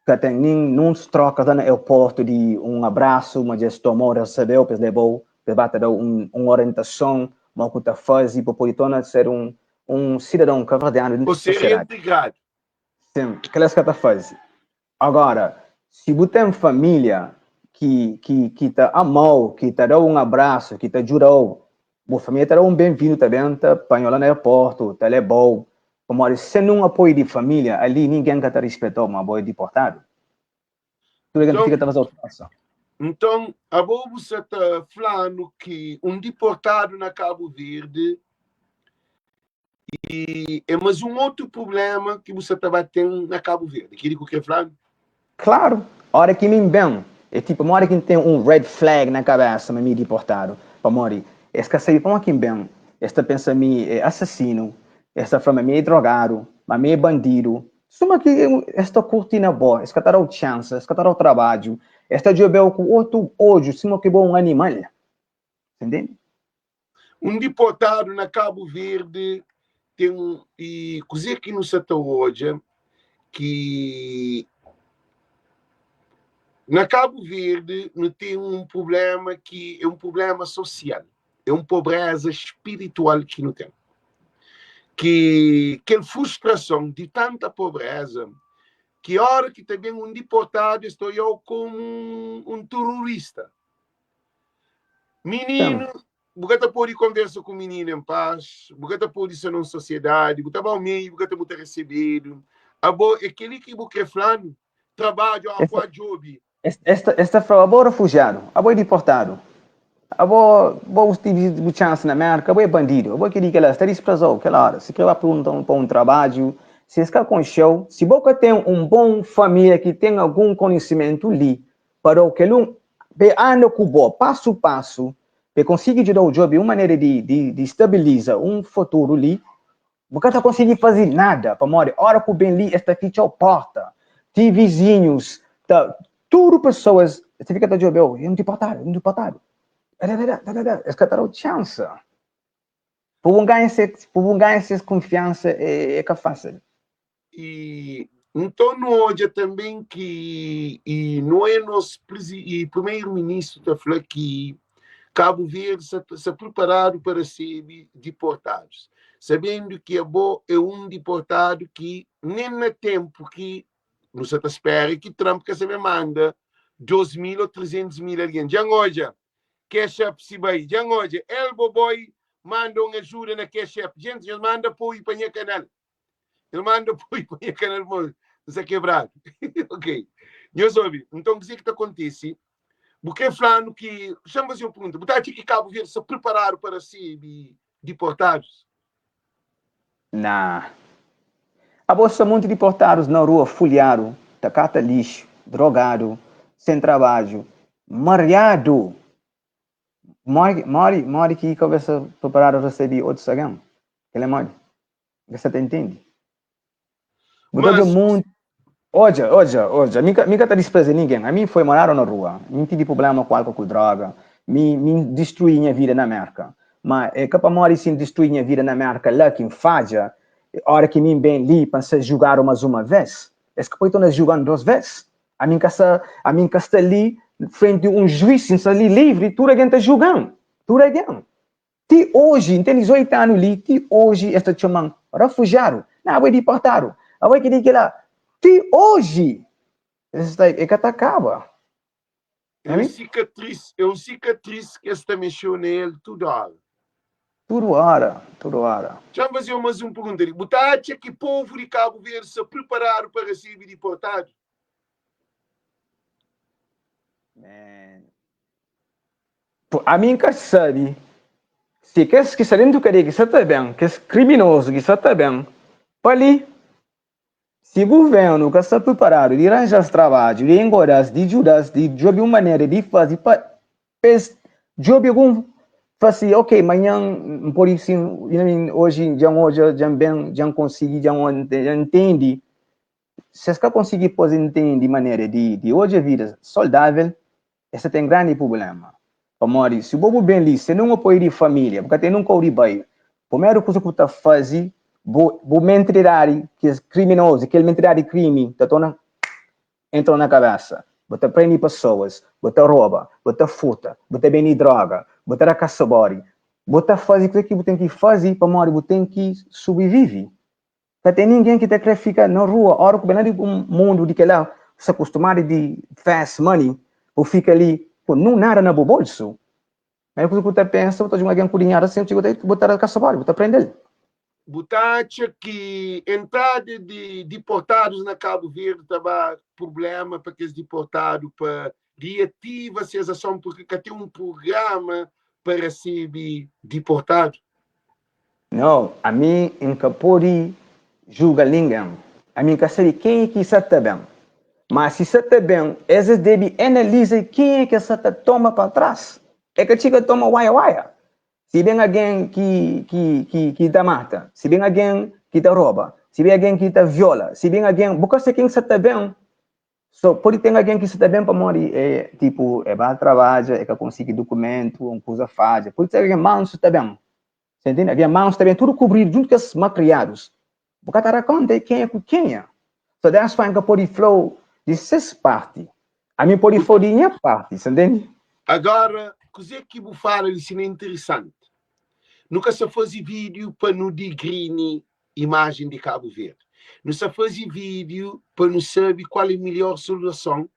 ka ten nin nun troka la na aeroportu di un abrasu ma dja es tomau, resebeu pa es lebau, pa es ba ta dau un, un orientason ma ku ta fazi pa podi torna ser un, un sidadon kabuverdianu Ô dentu ser sosiedadi. reintegradu. Sim, kila es ka ta fazi. Agora, si bu ten família ki, ki, ki ta amau, ki ta dau un abrasu, ki ta djudau, bu família ta dau un ben-vindu ta ben ta panhau la na aeroportu, ta lebau, pamodi sen un apoiu di família, ali ningen ka ta rispetau, ma abo é diportadu. Tudu algen ta Nton, fika ta fazeu trosa. nton, abo bu sa ta flanu ki un diportadu na Kabu Verdi E é mas un otu prublema ki bu sa ta ba ten na Kabu Verdi. Keli ku kre fla? Klaru, ora ki mi N ben, é tipo modi ki N ten un red flag na kabesa ma mi é diportadu, pamodi es ka sabe pamodi ki N ben. Es ta pensa mi é asasinu, es ta fla ma mi é drogadu, ma mi é bandidu. Suma ki es ta kurti na bo, es ka ta da-u txansa, es ka ta da-u trabadju, es ta djobe-u ku otu odju, sima ki bo é un animal. Entende? Un diportadu na Kabu Verdi ten i kuzê ki nu sa ta odja ki na Kabu Verdi nu ten un prublema ki é un prublema sosial, é un pobreza spiritual ki nu ten. Ki kel frustrason di tanta pobreza ki ora ki ta ben un diportadu es ta odja-u komu un terorista. Mininu, bu ka ta pode konversa ku mininu en pas, bu ka ta pode sta na un sosiedadi, bu ta ba meiu, bu ka ta bu ta resebedu. Abo, é kel-li ki bu krê fla-nu? Trabadju ó kua djobe. Es ta fla-u, abo é refujiadu, abo é diportadu, abo bo bu bu txansi na Mérka, abo é bandidu, abo é kel-li, kel-la. Es ta dispreza-u kel óra. Si krê ba pergunta pa un trabadju, si es ka konxe-u, si bo ka ten un bon família ki ten algun konhisimentu li, Parou kel un pe anda ku bo pasu pasu pe konsigi djudau djobe un manera di di di stabiliza un futuru li bu ka ta konsigi fazi nada pamodi ora ku ben li es ta fitxau porta ti vizinhus ta tudu pessoas es ta fika ta djobeu e un diportadu e un diportadu dadadada es ka ta dau txansa pa bu ganha se pa bu ganha ses kunfiansa é ka fasil. E nton nu odja tanben ki e no é nos e primeiro-ministro ta fla ki Cabo Verde sa, sa preparado pa recebe deportados, sabendo ki abo é um deportado ki nem na tempo ki nu sa ta spera ki Trump ka sa ben manda 2 mil ou 300 mil alguém. Dja N odja Cash App si bai. Dja N odja Elbow Boy manda um ajuda na Cash App. Gente, nhos manda apoio pa nha canal. El manda poi pa nha kanal mo N sta kebradu. Ok. Nhos obi, nton kuzê ki ta kontise? Bu krê fla-nu ki, xa-m faze un pergunta, bu ta atxa ki Kabu Verdi sta priparadu pa rasebe diportadus? Nah. Abo sta monti diportadus na rua fulhadu, ta kata lixu, drogadu, sen trabadju, mariadu! Modi, modi, modi ki Kabu Verdi sta priparadu rasebe otus algen? Kel é modi? Ka sa ta intende. Bu ta odja monti. Odja, odja, odja. Mi ka, mi ka ta dispreza ningen. Ami foi moradu na rua. Mi tive problema ku álkol ku droga. Mi, mi distrui nha vida na Merka. Ma é ka pamodi si N distrui nha vida na Merka la ki N fadja, ora ki mi N ben li pa N ser julgadu mas uma vez. Es ka pode torna julga-m dos vez. Ami N ka sta, ami N ka sta li frenti un juiz, N sta li livri, tudu algen ta julga-m. Tudu algen. Ti oji, N ten 18 anu li, ti oji es ta txoma-m rafujiadu. Na, abo é diportadu, abo é kel-li, kel-la. Ti oji! Es sta, e ka ta kaba. É un sikatris, é un sikatris ki es ta mexeu na el tudu óra. Tudu óra, tudu óra. Txa-m faze-u más un pergunta li. Bu ta atxa ki povu di Kabu Verdi sta priparadu pa resebe diportadu? Man. Ami N ka sabe si kes ki sta dentu kadeia ki sta ta ben, kes kriminozu ki sta ta ben pa li, si guvernu ka sta priparadu di ranja-s trabadju, di engoda-s, di djuda-s, di djobe un manera di faze pa es djobe algun fla si, ok, manhan N pode sin, oji dja N odja, dja N ben, dja N konsigi, dja N ntende. Si es ka konsigi pô-s ntende manera di odja vida soldável, es ta ten grandi prubléma. Pamodi si bo bu ben li sen nun apoiu di família, bu ka ten nun kau di bai, primeru kuza ku bu ta faze, bu bu mentalidadi ki es kriminozu, kel mentalidadi di krimi ta torna entra na kabésa. Bu ta prende pesoas, bu ta roba, bu ta furta, bu ta bende droga, bu ta da kasabori, bu ta faze kuzê ki bu ten ki faze pamodi bu ten ki sobrivive. Ka ten ningen ki ta kre fika na rua ora ku ben la di un mundu di kela sta kustumadu di fast money bu fika li ku nun nada na bu bolsu. Primeru kuza ku bu ta pensa bu ta djuga algen ku dinheru asin bu ta da kasabori bu ta prendel. Bu ta atxa ki entrada di diportadus na Kabu Verdi ta ba prublema pa kes diportadu pa riativa ses ason purki ka ten un prugrama pa rasebe diportadu? No, ami N ka pode julga ningen. Ami N ka sabe kenha ki sa ta ben. Ma si sa ta ben, es es debe analiza kenha ki es sa ta toma pa tras. E ka txiga toma waia-waia. Si ben algen ki ki ki ki ta mata, si ben algen ki ta roba, si ben algen ki ta viola, si ben algen, bu ka sa ken ki sa ta ben. So pode ten algen ki sa ta ben pamodi é tipo é ba trabadja, é ka konsigi dukumentu, un kuza fadja. Pode ser algen mansu ta ben. Sa intende? Algen mansu ta ben tudu kubridu djuntu ku kes malkriadus. Bu ka ta da konta é kenha ku kenha. So that's why N ka pode fla-u di ses parti. Ami N pode fla-u di nha parti, sa ntende? Agora, kuzê ki bu fala li sima é interesanti. Nu ka sa faze vídiu pa nu digrini imajen di Kabu Verdi. Nu sa faze vídiu pa nu sabe kual é melhor soluson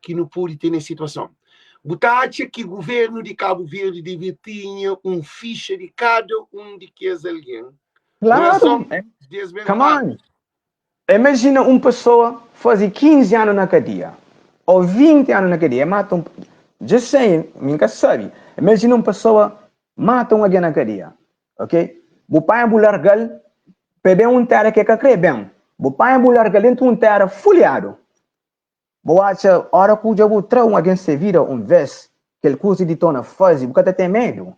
ki nu pode ten nes situason. Bu ta atxa ki guvernu di Kabu Verdi debe tinha un fixa di kada un di kes algen? Klaru! Razon di es ben Come fala. on! Imajina un pesoa faze 15 anu na kadia ô 20 anu na kadia, e mata un, just saying, mi N ka sabe. Imajina un pesoa mata un algen na kadia, ok? Bu panha bu larga-l pa e ben un téra ki e ka krê ben. Bu panha bu larga-l dentu un téra fulhadu. Bu atxa ora ku dja bu tra un algen se vida un ves, kel kuza di torna faze, bu ka ta ten medu?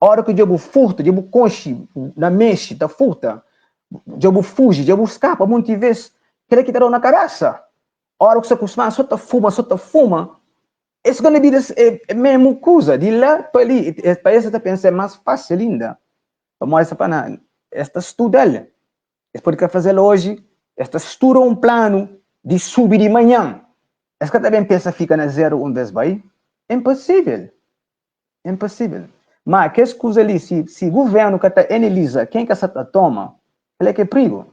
Ora ku dja bu furta, dja bu konxe na mexe ta furta, dja bu fuji, dja bu skapa monti ves, kila ki ta dau na kabesa. Ora ku sta kustumadu so ta fuma, so ta fuma, es gana bida é mesmu kuza, di la pa li, pa es ta pensa é mas fasil inda, pamodi es ta fla na, es ta studa-l. Es pode ka faze-l oji, es ta studa un planu di subi di manhan. Es ka ta ben pensa fika na zeru un bes bai. É inposível. É inposível. Ma kes kuza li, si, si guvernu ka ta analiza ken ka sa ta toma, kel-la ki é prigu.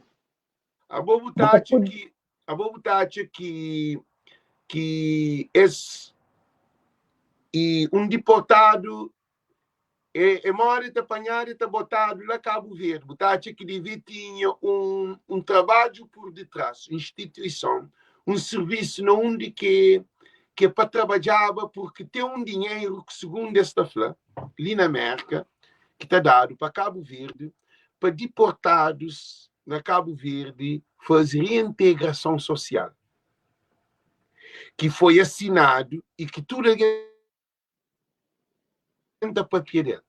Abo bu Bu ta ka atxa pode. ki abo bu ta atxa ki ki es e un diportadu E, e modi ta panhadu e ta botadu la Kabu Verdi. Bu ta atxa ki devia tinha un, un trabadju pur ditras, instituison, un sirvisu na undi ke ke pa trabadjaba, purki ten un dinheru ki, sugundu es ta fla, li na Merka, ki ta dadu pa Kabu Verdi pa diportadus na Kabu Verdi faze reintegrason sosial, ki foi asinadu i ki tudu algen ta papia del.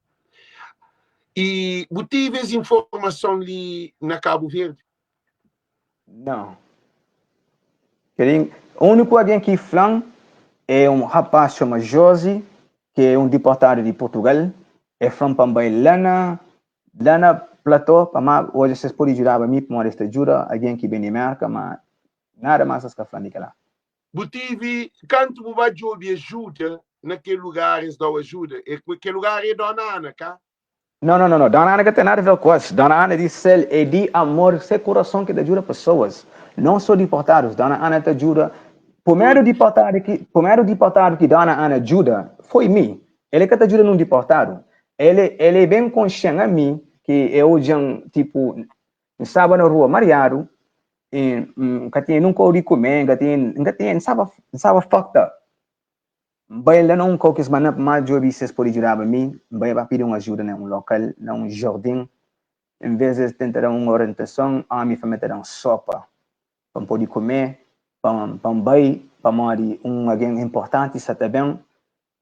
I bu tive es informason li na Kabu Verdi? Não. Kel úniku algen ki fla-m é un rapaz txoma Josi, ki é un diportadu di Purtugal. El fla-m pa N bai la na la na Platô pa ma odja si es pode djudaba mi, pamodi es ta djuda algen ki ben di Mérka, ma nada más es ka fla-m di kel-la. Bu tivi kantu bu ba djobe ajuda na kel lugar es dau ajuda? E kel lugar é Dona Ana, ka? Não, não, não, não. Dona Ana ka ten nada a ver ku es. Dona Ana di sel é di amor, se kurason ki ta djuda pesoas, não só diportadus. Dona Ana ta djuda. Primeru diportadu ki, primeru diportadu ki Dona Ana djuda foi mi. El ka ta djuda nun diportadu. El, el é ben konxen a mi ki e odjan tipo N staba na rua mariadu i N ka tinha nun kau di kume, N ka tinha, N ka tinha, N staba, N staba fucked up. N bai la na un kau ki es manda-m pa djobe si es pode djudaba mi, N bai ba pidi un ajuda na un lokal, na un jardin. En ves di es tenta da-m un orientason, ómi fla ma el ta da-m sopa pa N pode kume, pa N bai, pamodi un algen inportanti sta ta ben.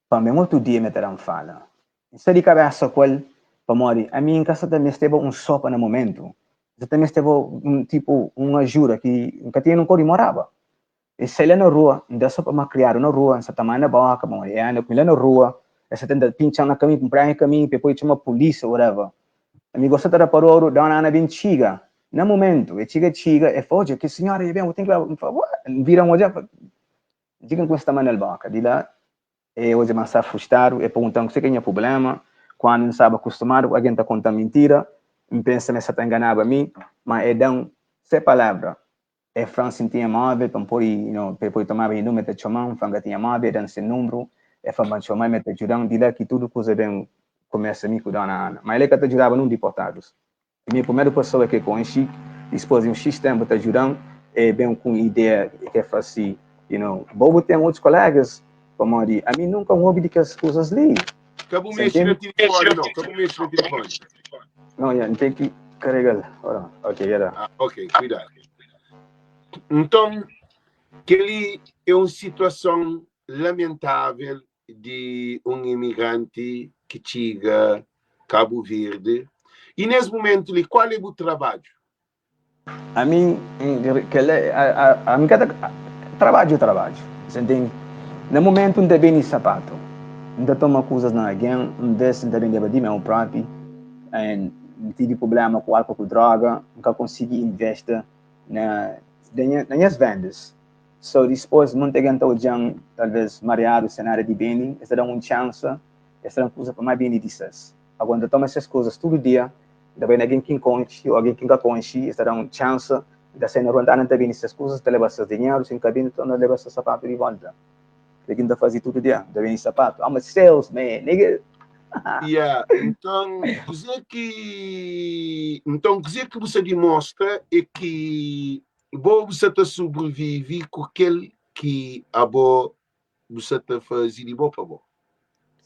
Pa mi otu dia mi ta da-m fala. N sta di kabesa ku el pamodi ami N ka sa ta mesteba un sopa na momentu. N sa ta mesteba un tipu un ajuda ki N ka tinha nun kau di moraba. N sai la na rua, N da sopa ma kriadu na rua, N sa ta manda boka pamodi e anda ku mi la na rua, e sa tenta pintxa-m na kaminhu, pa N pega kaminhu pa e pode txoma pulisia whatever. Ami gosta ta da parodu, dona Ana ben txiga na momentu. E txiga txiga, e fla, odja, kel sinhora dja ben, bu ten ki leba. N fla, what? N vira N odja, N fla, Dja ki N kumesa ta manda-l boka di la, e odja ma N sta frustradu, e pergunta-m kuse ki é nha prubléma. Kandu N staba kustumadu ku algen ta konta-m mintira, N pensa ma e sta ta nganaba mi, má e da-m se palavra. E fla-m si N tinha móvel pa N pode, you know, pa e pode tomaba nha númeru, e ta txoma-m. N fla N ka tinha móvel, e da-m se nunbru, e fla-m pa N txoma-l ma e ta djuda-m. Di la ki tudu kuza ben kumesa mi ku dóna Ana. Má el e ka ta djudaba nun diportadus. Mi é primeru pesoa ke konxi, dispos di un xis tempu ta djudan, e ben ku un ideia ke fla si, you know, bo bu ten otus kolegas, pamodi ami nunka N obi di kes kuzas li. Ka bu mexe na tilifoni no, ka bu mexe na tilifoni. No, ya, N ten ki karegal. Hold on. Ok, ya da. Ah, ok, kuidadu. Nton, kel-li é un situason lamentável di un imigranti ki txiga. Cabo Verde. E nes momento li, qual é bu trabadju? Ami, kel-la, ami ka ta, trabadju é trabadju, você entende? Na momentu N ta bende sapatu, N ta toma kuzas na algen, un bes N ta bendeba di meu propi, N tive prublema ku álkol ku droga, N ka konsigi investa na na nhas vendas. So dispôs munti algen ta odja-m talvês mariadu sen nada di bende, es ta da-m un txansa, es ta da-m kuza pa N ba bende di ses. Agora N ta toma ses kuzas tudu dia, N ta bai na algen ki N konxe ô algen ki N ka konxe, es ta da-m un txansa, N ta sai na rua, N ta anda N ta bende ses kuzas, N ta leba ses dinheru, si N ka bende, N ta leba ses sapatu di volta. Kel ki N ta faze tudu dia, N ta bende sapatu. I'm a salesman, nigga! Yeah, nton kuzê ki nton kuzê ki bu sta dimostra é ki bo bu sta ta sobrevive ku kel ki abo bu sta ta faze di bo pa bo.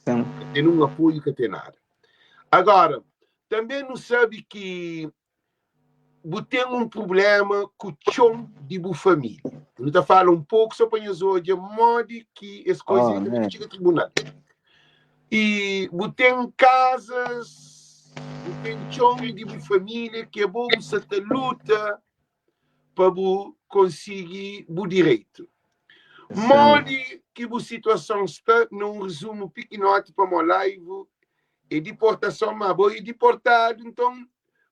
Sim. Ka ten un apoiu, ka ten nada. Agora, tanbê nu sabe ki bu ten un prubléma ku txon di bu família. Nu ta fala un poku só pa nhos odja modi ki es koza Oh, li ta man. txiga tribunal. I bu ten kazas, bu ten txon di bu família ki abo bu sta ta luta pa bu konsigi bu direitu. Modi ki bu situason sta na un rezumu pikinoti pamo live é diportason, ma abo é diportadu, nton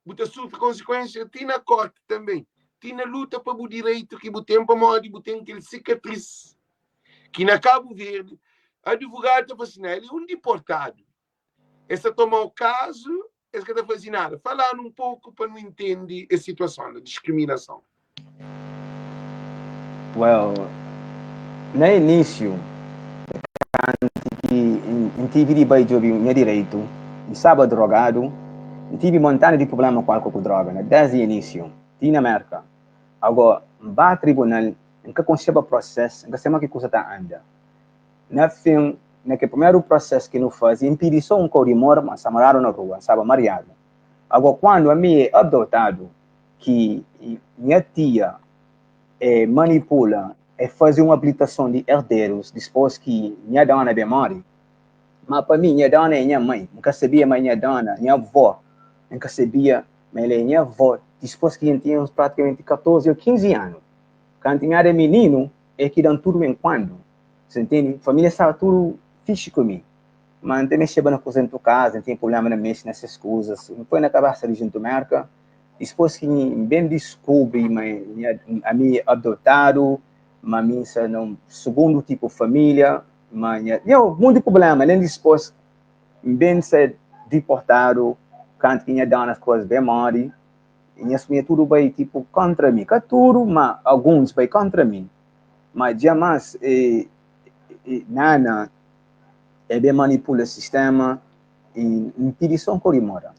bu ta sufri konsikuensia ti na korti tanbe, ti na luta pa bu direitu ki bu ten pamodi bu ten kel sikatris ki na Kabu Verdi advogadu ta fla si, na el é un diportadu. Es ta toma-u kazu, es ka ta faze nada. Fala-nu un poku pa nu intende es situason la, diskriminason. Well, na inísiu, kantu ki N tivi di bai djobe nha direitu, N staba drogadu, N tivi montana di prubléma ku álkol ku droga na désdi inísiu, ti na Mérka. Agó, N ba tribunal, N ka konseba prosés, N ka sema ki kusa ta anda. Na fin, na kel primeru prosesu ki nu faze, N pidi so un kau di mora, ma N sta maradu na rua, N staba mariadu. Agora, kuandu ami é adotadu, ki nha tia é manipula, é faze un abilitason di erderus dispos ki nha dona ben more, ma pa mi nha dona é nha mãe, N ka sabia ma nha dona, nha avó, N ka sabia ma el é nha avó dispos ki N tinha uns pratikamenti 14 ou 15 anu. Kantu N era mininu, é ki da-m tudu enkuandu. Você entende? Família estava tudo fixe ku mi. Mas N ta mexeba na kuza dentu kaza, N tinha problema na mexe na ses kuzas. N poi na kabesa di juntu Merka. Dispôs ki N ben diskubri ma nha, ami é adotadu, ma mi N sta na un sugundu tipu família, ma nha, nha monti problema. Alen dispôs N ben ser diportadu kantu ki nha dona kuas ben móre. Nhas família tudu bai tipu kontra mi. Ka tudu, ma alguns bai kontra mi. Ma jamas e, e, Nana e ben manipula sistema e N pidi so un kori mora.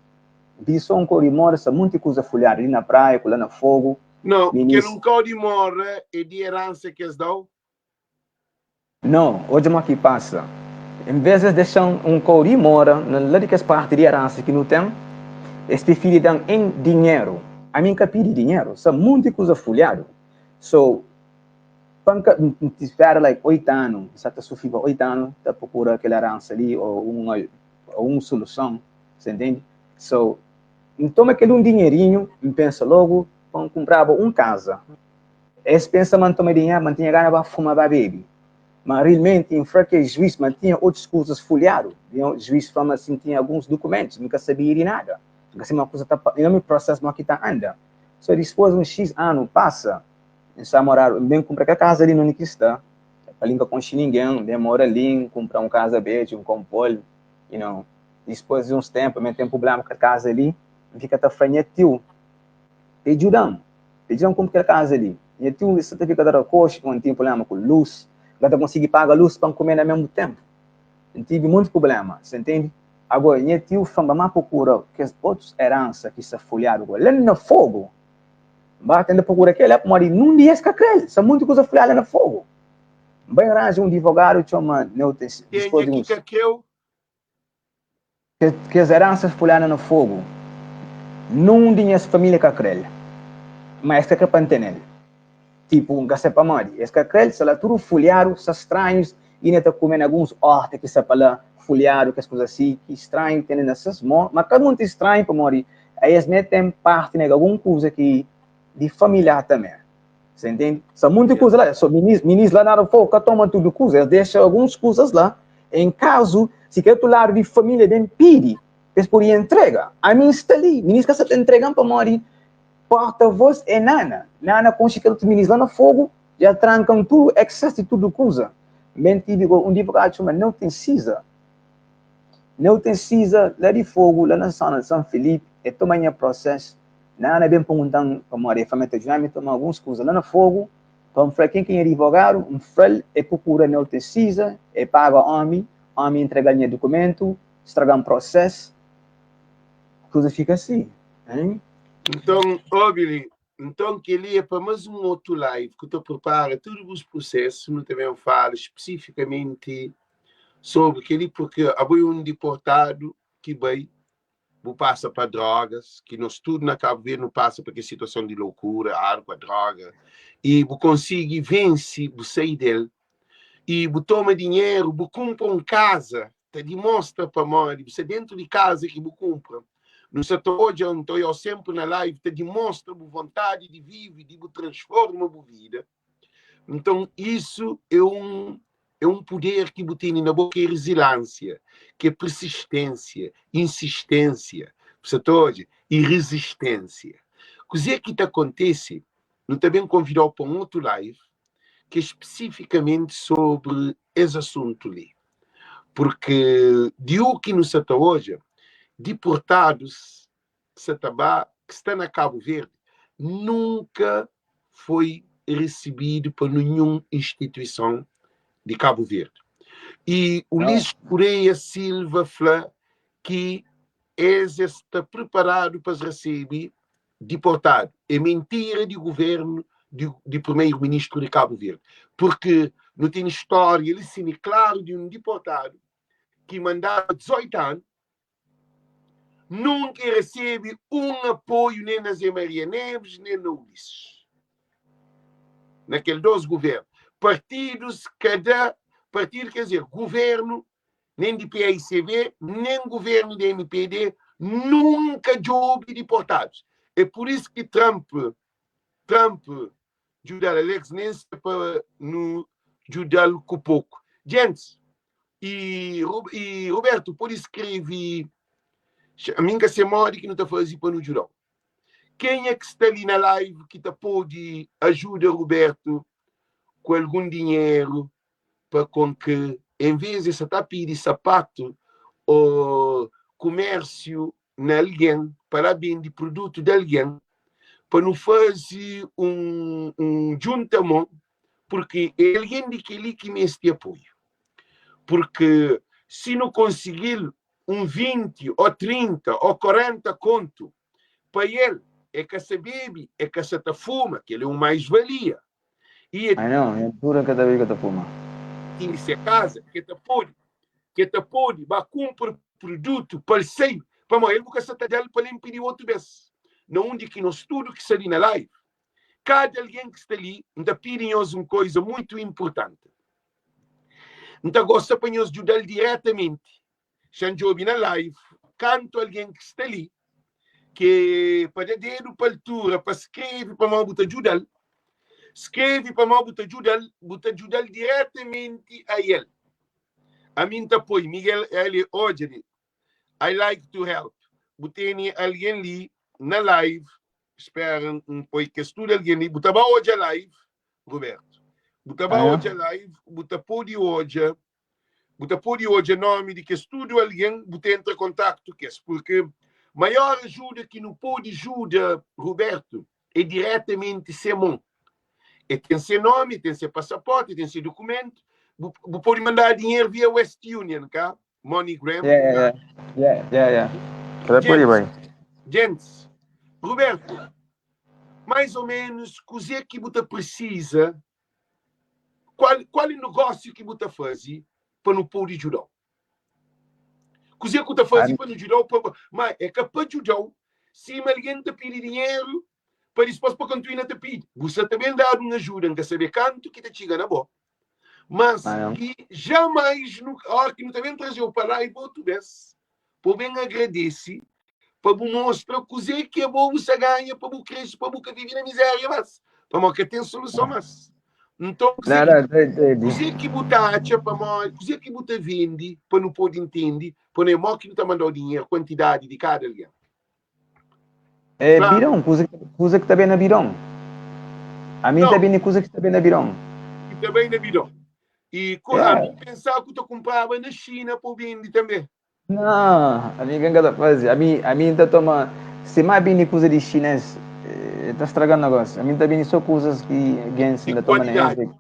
N pidi so un kori mora, sta munti kuza fulhadu li na praia ku la na fogu. Não, kel Minis, un kau di mora é di heransa ki es dau? Não, odja ma ki pasa. En vez es dexa-m un kau di mora na la di kes parti di eransa ki nu ten, es prifiri da-m en dinheru. Ami N ka pidi dinheru, sta munti kuza fulhadu. So, pa N ka, N ti spera like 8 anu, N sa ta sufri pa 8 anu ta prokura kel eransa li o un o un soluson, sa ntende? So, N toma kel un dinherinhu, N pensa logu pa N kunpraba un kaza. Es pensa ma N toma dinheru, ma N tinha gana ba fuma, ba bebe. Ma realmenti N fra kel juiz ma N tinha otus kuzas fulhadu. Juiz fla ma si N tinha alguns dukumentus, N ka sabia di nada. N ka sabia ma kuza ta, i mi prosesu ma ki ta anda. So dispôs un X anu pasa, N sta moradu, N ben kunpra kel kaza li na undi ki sta, pa li N ka konxe ningen, N ben mora li, N kunpra un kaza bedju, N konpo-l, you know. Dispôs di uns tenpu, mi ten prubléma ku kel kaza li, N fika ta fla nha tiu pa e djuda-m. E dja-m kunpra kel kaza li. Nha tiu sta ta fika ta da koxi pamodi N tinha prubléma ku lus. N ka ta konsigi paga lus pa N kume na mésmu ténpu. N tive monti prubléma, sa ntende? Agora, nha tiu fla-m pa N ba prokura kes otus eransa ki sta folhadu ku el la na Fogu. N ba tenta prokura kel-la pamodi nun di es ka krê-l. Sta monti kuza folhadu la na Fogu. N bai ranja un divogadu txoma Neuton Kenha dispôs di ki uns. ka krê-u? Kes eransas fulana na fogu. Nun di nhas familia ka kre-l, ma es ka kre pa N tene-l. Tipu, N ka se pamodi es ka kre-l, sta la tudu fulhadu, sta stranhus. Inda ta kume na alguns horta ki sta pa la, fuliadu, kes kuza si, ki stranhu tene na ses mo, ma ka munti stranhu pamodi es me ten parti na algun kuza ki di familiar tamé. Você entende? Sta munti kuza la, so minis, minis la na fogo ka toma tudu kuza, es dexa alguns kuzas la, em kazu si kel otu ladu di familia ben pidi, es pudi entrega. Ami sta li, minis ka sa ta entregan pamodi porta-voz é Nana. Nana konxe kel otu minis la na fogo, dja trankan tudu access di tudu kuza. Ben tivi un divogadu txoma Newton Caesar. Newton Caesar la di fogo, la na zona di San Filipe, e toma nha processo. Nana ben perguntan pamodi e fla ma e ta djuda-m toma alguns kuza la na fogo, pa N fla ken ki é nha divogadu, N fla-l, e prokura Newton Caesar, e paga omi, omi entrega-l nha dukumentu, straga-m processo, kuza fika si, hein? Nton, obi li, nton kel-li é pa más un otu live ku ta pripara tudu bus prusesu, nu ta ben fala spesifikamenti sobri kel-li, purki abo é un diportadu ki bai, bu pasa pa drogas, ki nos tudu na Kabu Verdi nu pasa pa kes situason di loukura, arku, droga, i bu konsigi vense, bu sai del, i bu toma dinheru, bu kunpra un kaza, ta dimostra pamodi bu sta dentu di kaza ki bu kunpra. Nu sta ta odja, N ta odja-u senpri na live, ta dimostra bu vontadi di vive, di bu transforma bu vida. Nton, isu é un é un puder ki bu tene na bo, ki é rezilánsia, ki é persisténsia, insisténsia, bu sta ta odja, i rezisténsia. Kuzê ki ta kontise, nu ta ben konvida-u pa un otu live ki é spesifikamenti sobri es asuntu li. Porque di u ki nu sa ta odja, diportadus ki sa ta ba, ki sta na Kabu Verdi, nunka foi risibidu pa ninhun instituison di Kabu Verdi. I Ulisses Correia Silva fla ki es es sta preparadu pa es resebe diportadu. É mentira di governu di, di primeiro-ministru di Kabu Verdi. Porque nu tene stória li sin e klaru di un diportadu ki mandadu 18 anu, nunka e resebe un apoiu nen na Zé Maria Neves, nen na Ulisses. Na kel dos governu. Partidus ka da, partidu quer dizer, governu nen di paicv, nen governu di mpd nunka djobe diportadus. É pur isu ki Trump, Trump djuda-l, Alex nen se pa nu djuda-l ku poku. Gentis, i, i Roberto pode skrebe, ami N ka se modi ki nu ta faze pa nu djuda-u. Kenha ki sta li na live ki ta pode ajuda Roberto ku algun dinheru pa kon ki en vez di sa ta pidi sapatu o kumérsiu na algen pa la bende produtu di algen pa nu faze un, un djunta mon purki é algen di kel-li ki meste apoiu purki si nu konsigi-l un 20 o 30 o 40 kontu pa el é ka sa bebe é ka sa ta fuma kel é un mais-valia e Ai não, é dura cada vez que eu tô fuma. Tem se casa que ta pode que ta pode ba cumpra produto pa el sai pamodi el bu ka sa ta dal pa el pidi outro vez na undi ki nos tudo ki sta li na live cada alguém ki sta li N ta pidi nhos un coisa muito importante N ta gosta pa nhos djudal diretamente Xa N djobe na live kantu algen ki sta li ki pa da dedu pa altura pa skrebe pamodi bu ta djuda-l skrebe pamodi bu ta djuda-l bu ta djuda-l diretamenti a el ami N ta poi Miguel L odja li I like to help bu tene algen li na live spera N poi kes tudu algen li bu ta ba odja live Roberto bu ta ba odja live bu ta pode odja bu ta pode odja nomi di kes tudu algen bu ta entra kontaktu kes porque maior ajuda ki nu pode juda Roberto é diretamenti se mon e ten se nomi ten se pasaporti ten se dokumentu bu, bu pode mandar dinheiro via West Union ka MoneyGram yeah, yeah, yeah, yeah. Gente, gente, Roberto, mais ou menos, kuzê ki bu ta precisa Kual, kual é negósiu ki bu ta faze pa nu pode djuda-u? Kuzê ku ta faze pa nu djuda-u? Pa, ma é ka pa djuda-u sima algen ta pidi dinheru pa dispôs pa kontinua ta pidi. Bu sta ta ben dadu un ajuda, N ka sabe kantu ki ta txiga na bo. Mas Ah, não. ki jamais nu, óra ki nu ta ben traze-u pa la i pa otu bês, pa bu ben agradese, pa bu mostra kuzê ki abo bu sta ganha pa bu kresce, pa bu ka vive na mizéria más, pamodi ka ten soluson más. Nton, kuzê Não, ki, não, entendi. kuzê ki bu ta atxa pamodi, kuzê ki bu ta vende pa nu pode ntende, pa nu é mó ki nu ta manda-u dinheru, kuantidadi di kada algen. É Fla, bidon, kuza, kuza ki ta ben na bidon. Ami N ta não, bende kuza ki ta ben na bidon. ki ta bai na bidon. E ku, Yeah. ami N pensa ku ta kunpraba na Xina pa bu bende tanbê. Não, ami ka N ka ta faze. Ami, ami N ta toma, si má bende kuza di xinês, eh, ta straga negósiu. Ami N ta bende só kuzas ki gentis Di N ta toma na es. kualidadi.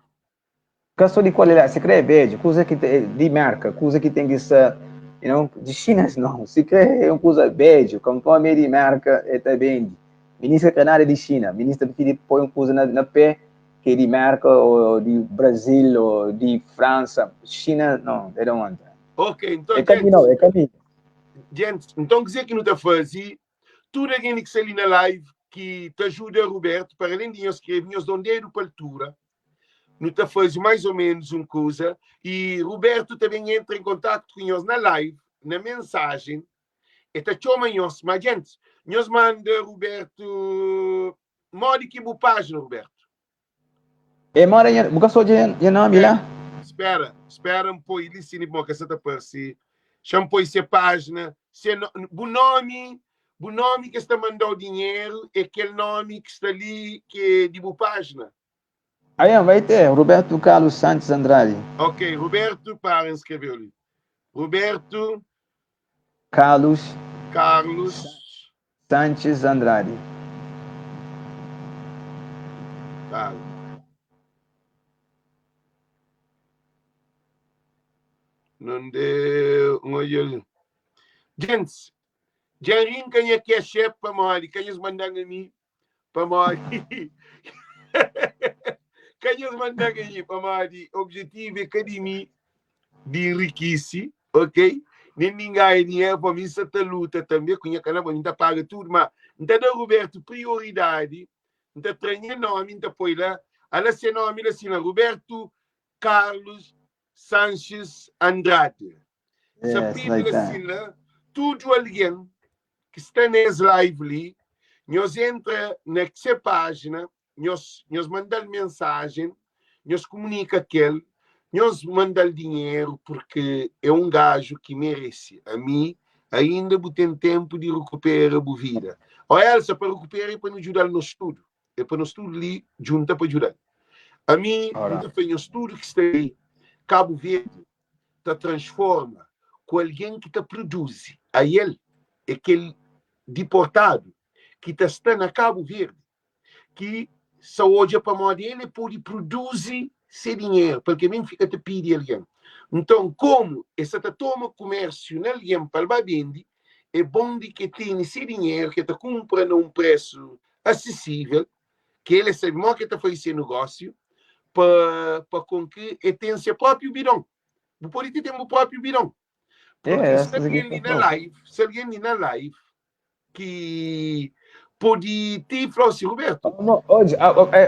Ka só di kualidadi, si kre é bedju, kuza ki ta, di merka, kuza ki ten ki sta, you know, di xinês não. Si kre é un kuza bedju, konformi é di merka, é ta bendi. Minis ka kre nada di Xina, minis ta prifiri poi un kuza na, na pé ki é di merka ô di Brasil ô di Fransa. Xina, não, they don't want that. Ok, nton, É ka mi djentis, não, é ka mi. djentis, nton kuzê ki nu ta faze? Tudu algen li ki sta li na live ki ta ajuda Ruberto, para alén di nhos skrebe, nhos da un dedu pa altura, nu ta faze mais ou menos un kuza e Ruberto ta ben entra em kontaktu ku nhos na live, na mensajen, e ta txoma nhos. Ma djentis, nhos manda Ruberto, modi ki bu pájina, Ruberto? É mora nha, bu ka sa odja nha nomi la? Spera, spera N poi li sini pamodi ka sa ta parse. Xa-m poi se pájina, se no, bu nomi, bu nomi ki es ta manda-u dinheru é kel nomi ki sta li ki é di bu pájina? Aian, vai ter, Roberto Carlos Santos Andrade. Ok, Roberto, para N skrebe-u li. Roberto Carlos Carlos Sanches Andrade. Carlos. Não deu. N odja li. Djentis, dja N rinka nha cash app pamodi ka nhos manda-m ami pamodi ka nhos manda-m ami pamodi objetivu é ka di mi di enrikisi, ok? Nen di nganha dinheru pa mi, N sa ta luta tanbe ku nha kanal pa mi, N ta paga tudu, ma N ta da Rubertu prioridadi, N ta tra nha nomi, N ta poi la, ala se nomi la sina, Rubertu Carlos Sanches Andrade. Sa Yes, pidi like la that. sina, tudu algen ki sta na es live li, nhos entra na se pájina, nhos nhos manda-l mensajen, nhos komunika ku el, nhos manda-l dinheru purki é un gaju ki merese. Ami, ainda bu ten tenpu di rekupera bu vida. Ó Elsa, pa rekupera é pa nu djuda-l nos tudu, é pa nos tudu li djunta pa djuda-l. Ami, N Ora. ta fla nhos tudu ki sta li, Kabu Verdi ta transforma ku algen ki ta produzi. Ael é kel diportadu ki ta sta na Kabu Verdi ki sa odja pamodi el e podi produzi se dinheru pa el ka ben fika ta pidi algen. Nton, komu e sa ta toma kumersiu na algen pa el ba bendi, e bon di ki e tene se dinheru ki e ta kunpra na un presu asesivel, ki el e sabe modi ki e ta faze se nogosiu pa pa kon ki e ten se propriu bidon. Bu podi ti ten bu propriu bidon. Purki Yeah, si algen li na live, si algen li na live ki pode ti fla si Roberto. Oh, hoje,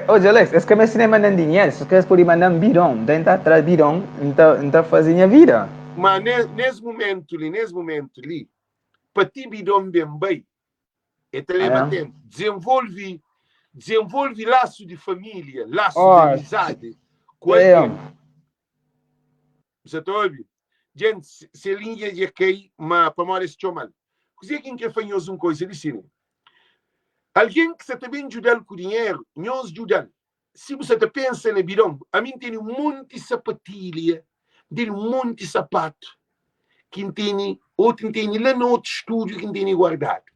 hoje Alex, es ka meste nem mandar dinheiro, se queres pode mandar um bidon, daí tá atrás bidon, então então fazer minha vida. Mas nesse momento li, nesse momento li, pa ti bidon bem bai, e ta leva Ah, é? tempo. Desenvolve, desenvolve laço de família, laço de Oh, amizade com alguém. damn. Bu sa ta obi? Djent, se linha dja kai, ma pamodi es txoma-l. Kuzê ki N krê fla nhos un koza li sima, algen ki sa ta ben djuda-l ku dinheru, nhos djuda-l. Si bu sa ta pensa na bidon, ami N tene un monti sapatilha, N tene un monti sapatu ki N tene, otu N tene la na otu stúdiu ki N tene guardadu,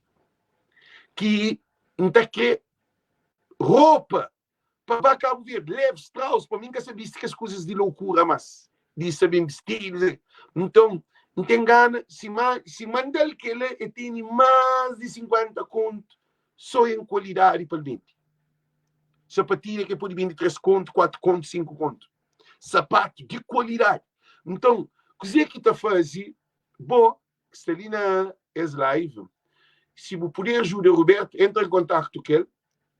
ki N ta krê ropa Pa ba Cabo Verde, Lev Strauss, pa mi N ka sa bisti kes kuzas di loukura mas, di sa ben bistidu. Nton, N ten gana, si ma, si manda-l kela, e tene mas di 50 kontu so en kualidadi pa el bende. Sapatilha ke pode bende 3 kontu, 4 kontu, 5 kontu. Sapatu di kualidadi. Nton, kuze ki ta faze bo ki sta li na es live, si bu puder ajuda Roberto, entra em kontaktu ku el,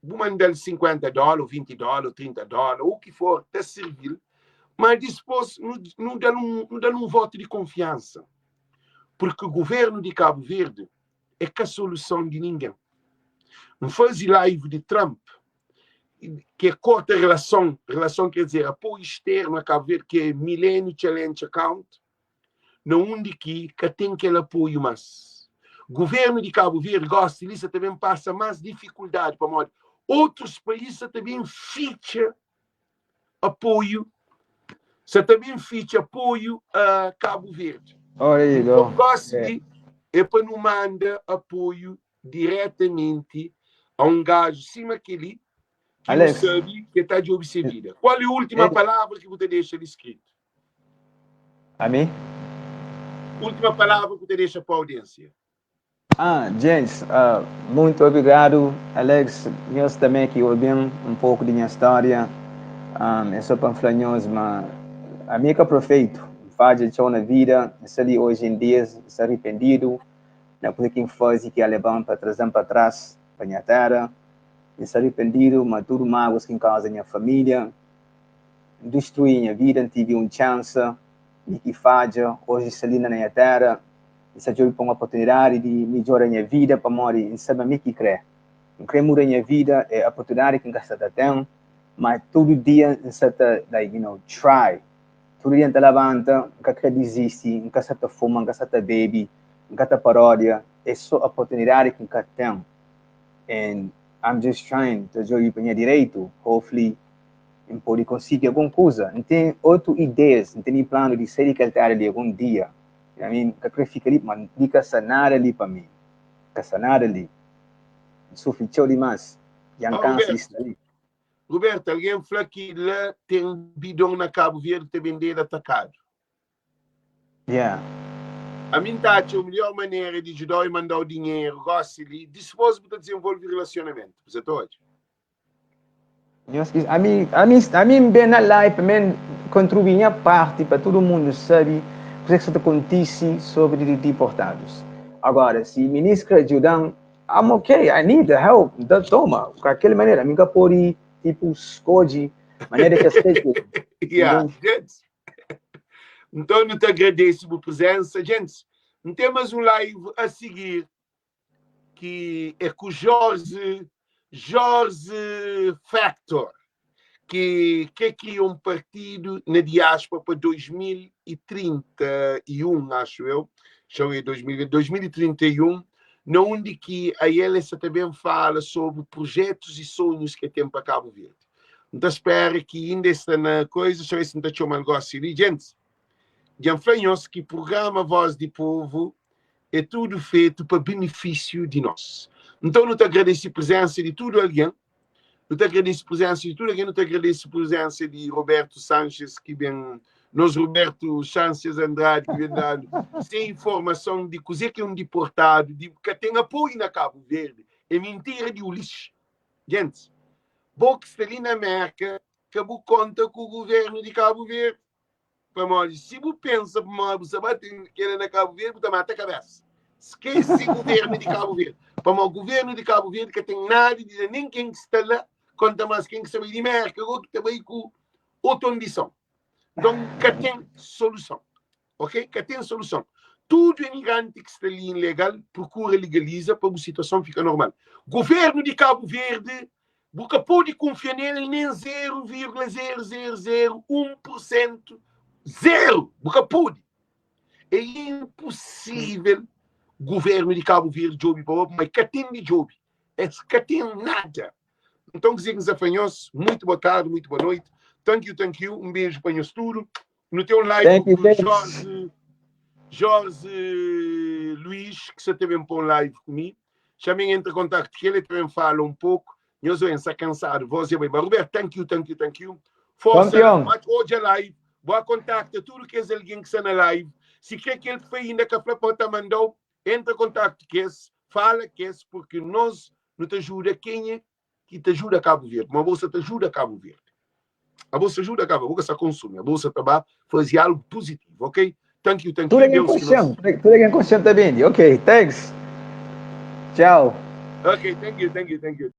bu manda-l 50 dóla, ou 20 dóla, ou 30 dóla, ou o ki for, ta sirvi-l. Mas dispôs nu, nu da-l un, nu da-l un votu di konfiansa, purki guvernu di Kabu Verdi é ka soluson di ningen. N faze live di Trump, ki é korta relason, relason ker dizer apoiu externu a Kabu Verdi, ki é Millennium Challenge Account, na undi ki ka ten kel apoiu más. Guvernu di Kabu Verdi gosi li sa ta ben pasa más difikuldadi pamodi otrus país sa ta ben fitxa apoiu sa ta ben fitxa apoiu a Kabu Verdi. Oh, there you go. Nton gosi Yeah. li é pa nu manda apoiu diretamenti a un gaju sima keli ki nu Alex, sabe ki el ta djobe se vida. Kual é última eh, palavra ki bu ta dexa li skritu? ami? Última palavra ki bu ta dexa pa audiênsia? Ah, James, ah, muito obrigado. Alex, nhos também ki obi-m um pouco di nha história. Um, é só pa N fla nhos ma ami é ka perfeito. N fadja txeu na vida. N sta li hoje em dia, N sta arrependido na kuza ki N faze ki leba-m pa traze-m pa trás pa nha terra. N sta arrependido ma tudu máguas ki N kauza nha família. N destrui nha vida, N tive un txansa mi ki fadja, oji sta li na nha terra. N sta djobe pa un oportunidadi di midjora nha vida pamodi N sabe ma mi ki kre. N kre muda nha vida, é oportunidadi ki N ka sta ta ten, ma tudu dia N sta ta like, you know, try. Tudu dia N ta labanta, N ka kre dizisti, N ka sta ta fuma, N ka sta ta bebe, N ka ta parodia, é so oportunidadi ki N ka ten. And I'm just trying ta djobe pa nha direitu, hopefully N pode konsigi algun kuza. N ten otu ideias, N tene planu di sai di kel tera li algun dia. Ami N ka kre fika li, ma li ka sta nada li pa mi. Ka sta nada li. N sufri txeu dimás, dja N Oh, kansa di Roberto, sta li. Roberto, algen fla ki la ten bidon na Kabu Verdi ta bendedu atakadu. Yeah. Ami N ta atxa melhor manera di djuda-u é manda-u dinheru gósi li, dispôs bu ta dizenvolve relasionamentu. Bu sa ta odja? Nhos ki ami ami ami N ben na live pa mi kontribui nha parti pa tudu mundu sabi kuzê ki sta ta kontisi sobri di diportadus. Agora si minis kre djudan I'm ok, I need the help, N ta toma ku aquel manera, ami N ka podi tipo skodje manera ki es kre djuda. Yeah, Entende? gente. Nton nu ta agradese bu prezensa. Gente, N ten mais um live a seguir ki é ku Jorge Jorge Factor ki kre kria um partido na diáspora pa 2031, acho eu, deixa eu ver, 2031, na undi ki a ele sa ta ben fala sobre projetos e sonhos que tem pa Cabo Verde. N ta spera ki inda es sta na coisa, deixa eu ver se N ta txoma-l gosi li. Gente, dja N fla nhos ki programa Voz di Povo é tudu fetu pa benefísiu di nos. Nton, nu ta agradese prezensa di tudu algen, nu ta agradese prezensa di tudu algen, nu ta agradese prezensa di Roberto Sanchez ki ben, nos Roberto Sanchez Andrade ki ben dadu se informason di kuzê ki é un diportadu, di ka ten apoiu na Kabu Verdi, é mintira di Ulisses. Gentis, bo ki sta li na Merka, ka bu konta ku guvernu di Kabu Verdi. Pamodi si bu pensa pamodi bu sa ba ten kela na Kabu Verdi, bu ta mata kabesa. Skese guvernu di Kabu Verdi. Pamodi guvernu di Kabu Verdi ka ten nada di da nen ken ki sta la, konta mas ken ki sta bai di Merka go ki ta bai ku otu ambison. Nton ka ten soluson. Ok? Ka ten soluson. Tudu imigranti ki sta li ilegal, prokura legaliza pa bu situason fika normal. Guvernu di Kabu Verdi Bu ka pode kunfia nel nen 0,0001%, zero, bu ka pode. É impossível governo di Cabo Verde djobe pa bo, mas ka ten di djobe, es ka ten nada. Então, kuzê ki N sa fla nhos, muito boa tarde, muito boa noite, thank you, thank you, um beijo pa nhos tudo. Nu ten um live Thank you, ku thanks. Jorge, Jorge Luís, ki sa ta ben pô um live ku mi. Xamen entra em contato ku ele, também fala um pouco. Nhos oi, sa cansado, voz é bem. Mas Roberto, thank you, thank you, thank you. Força, Campeão. hoje a live. Boa contacta tudo que é alguém que está na live. Se quer que ele foi ainda que a pode mandou, entra em contato com esse, fala com esse, porque nós não te ajuda quem é que te ajuda Cabo Verde. Uma bolsa te ajuda Cabo Verde. A bolsa ajuda Cabo, a bolsa consome, a bolsa trabalha, fazer algo positivo, ok? Thank you, thank Tudo you. é Deus que nós... consciente, tudo é consciente também. Ok, thanks. Tchau. Ok, thank you, thank you, thank you.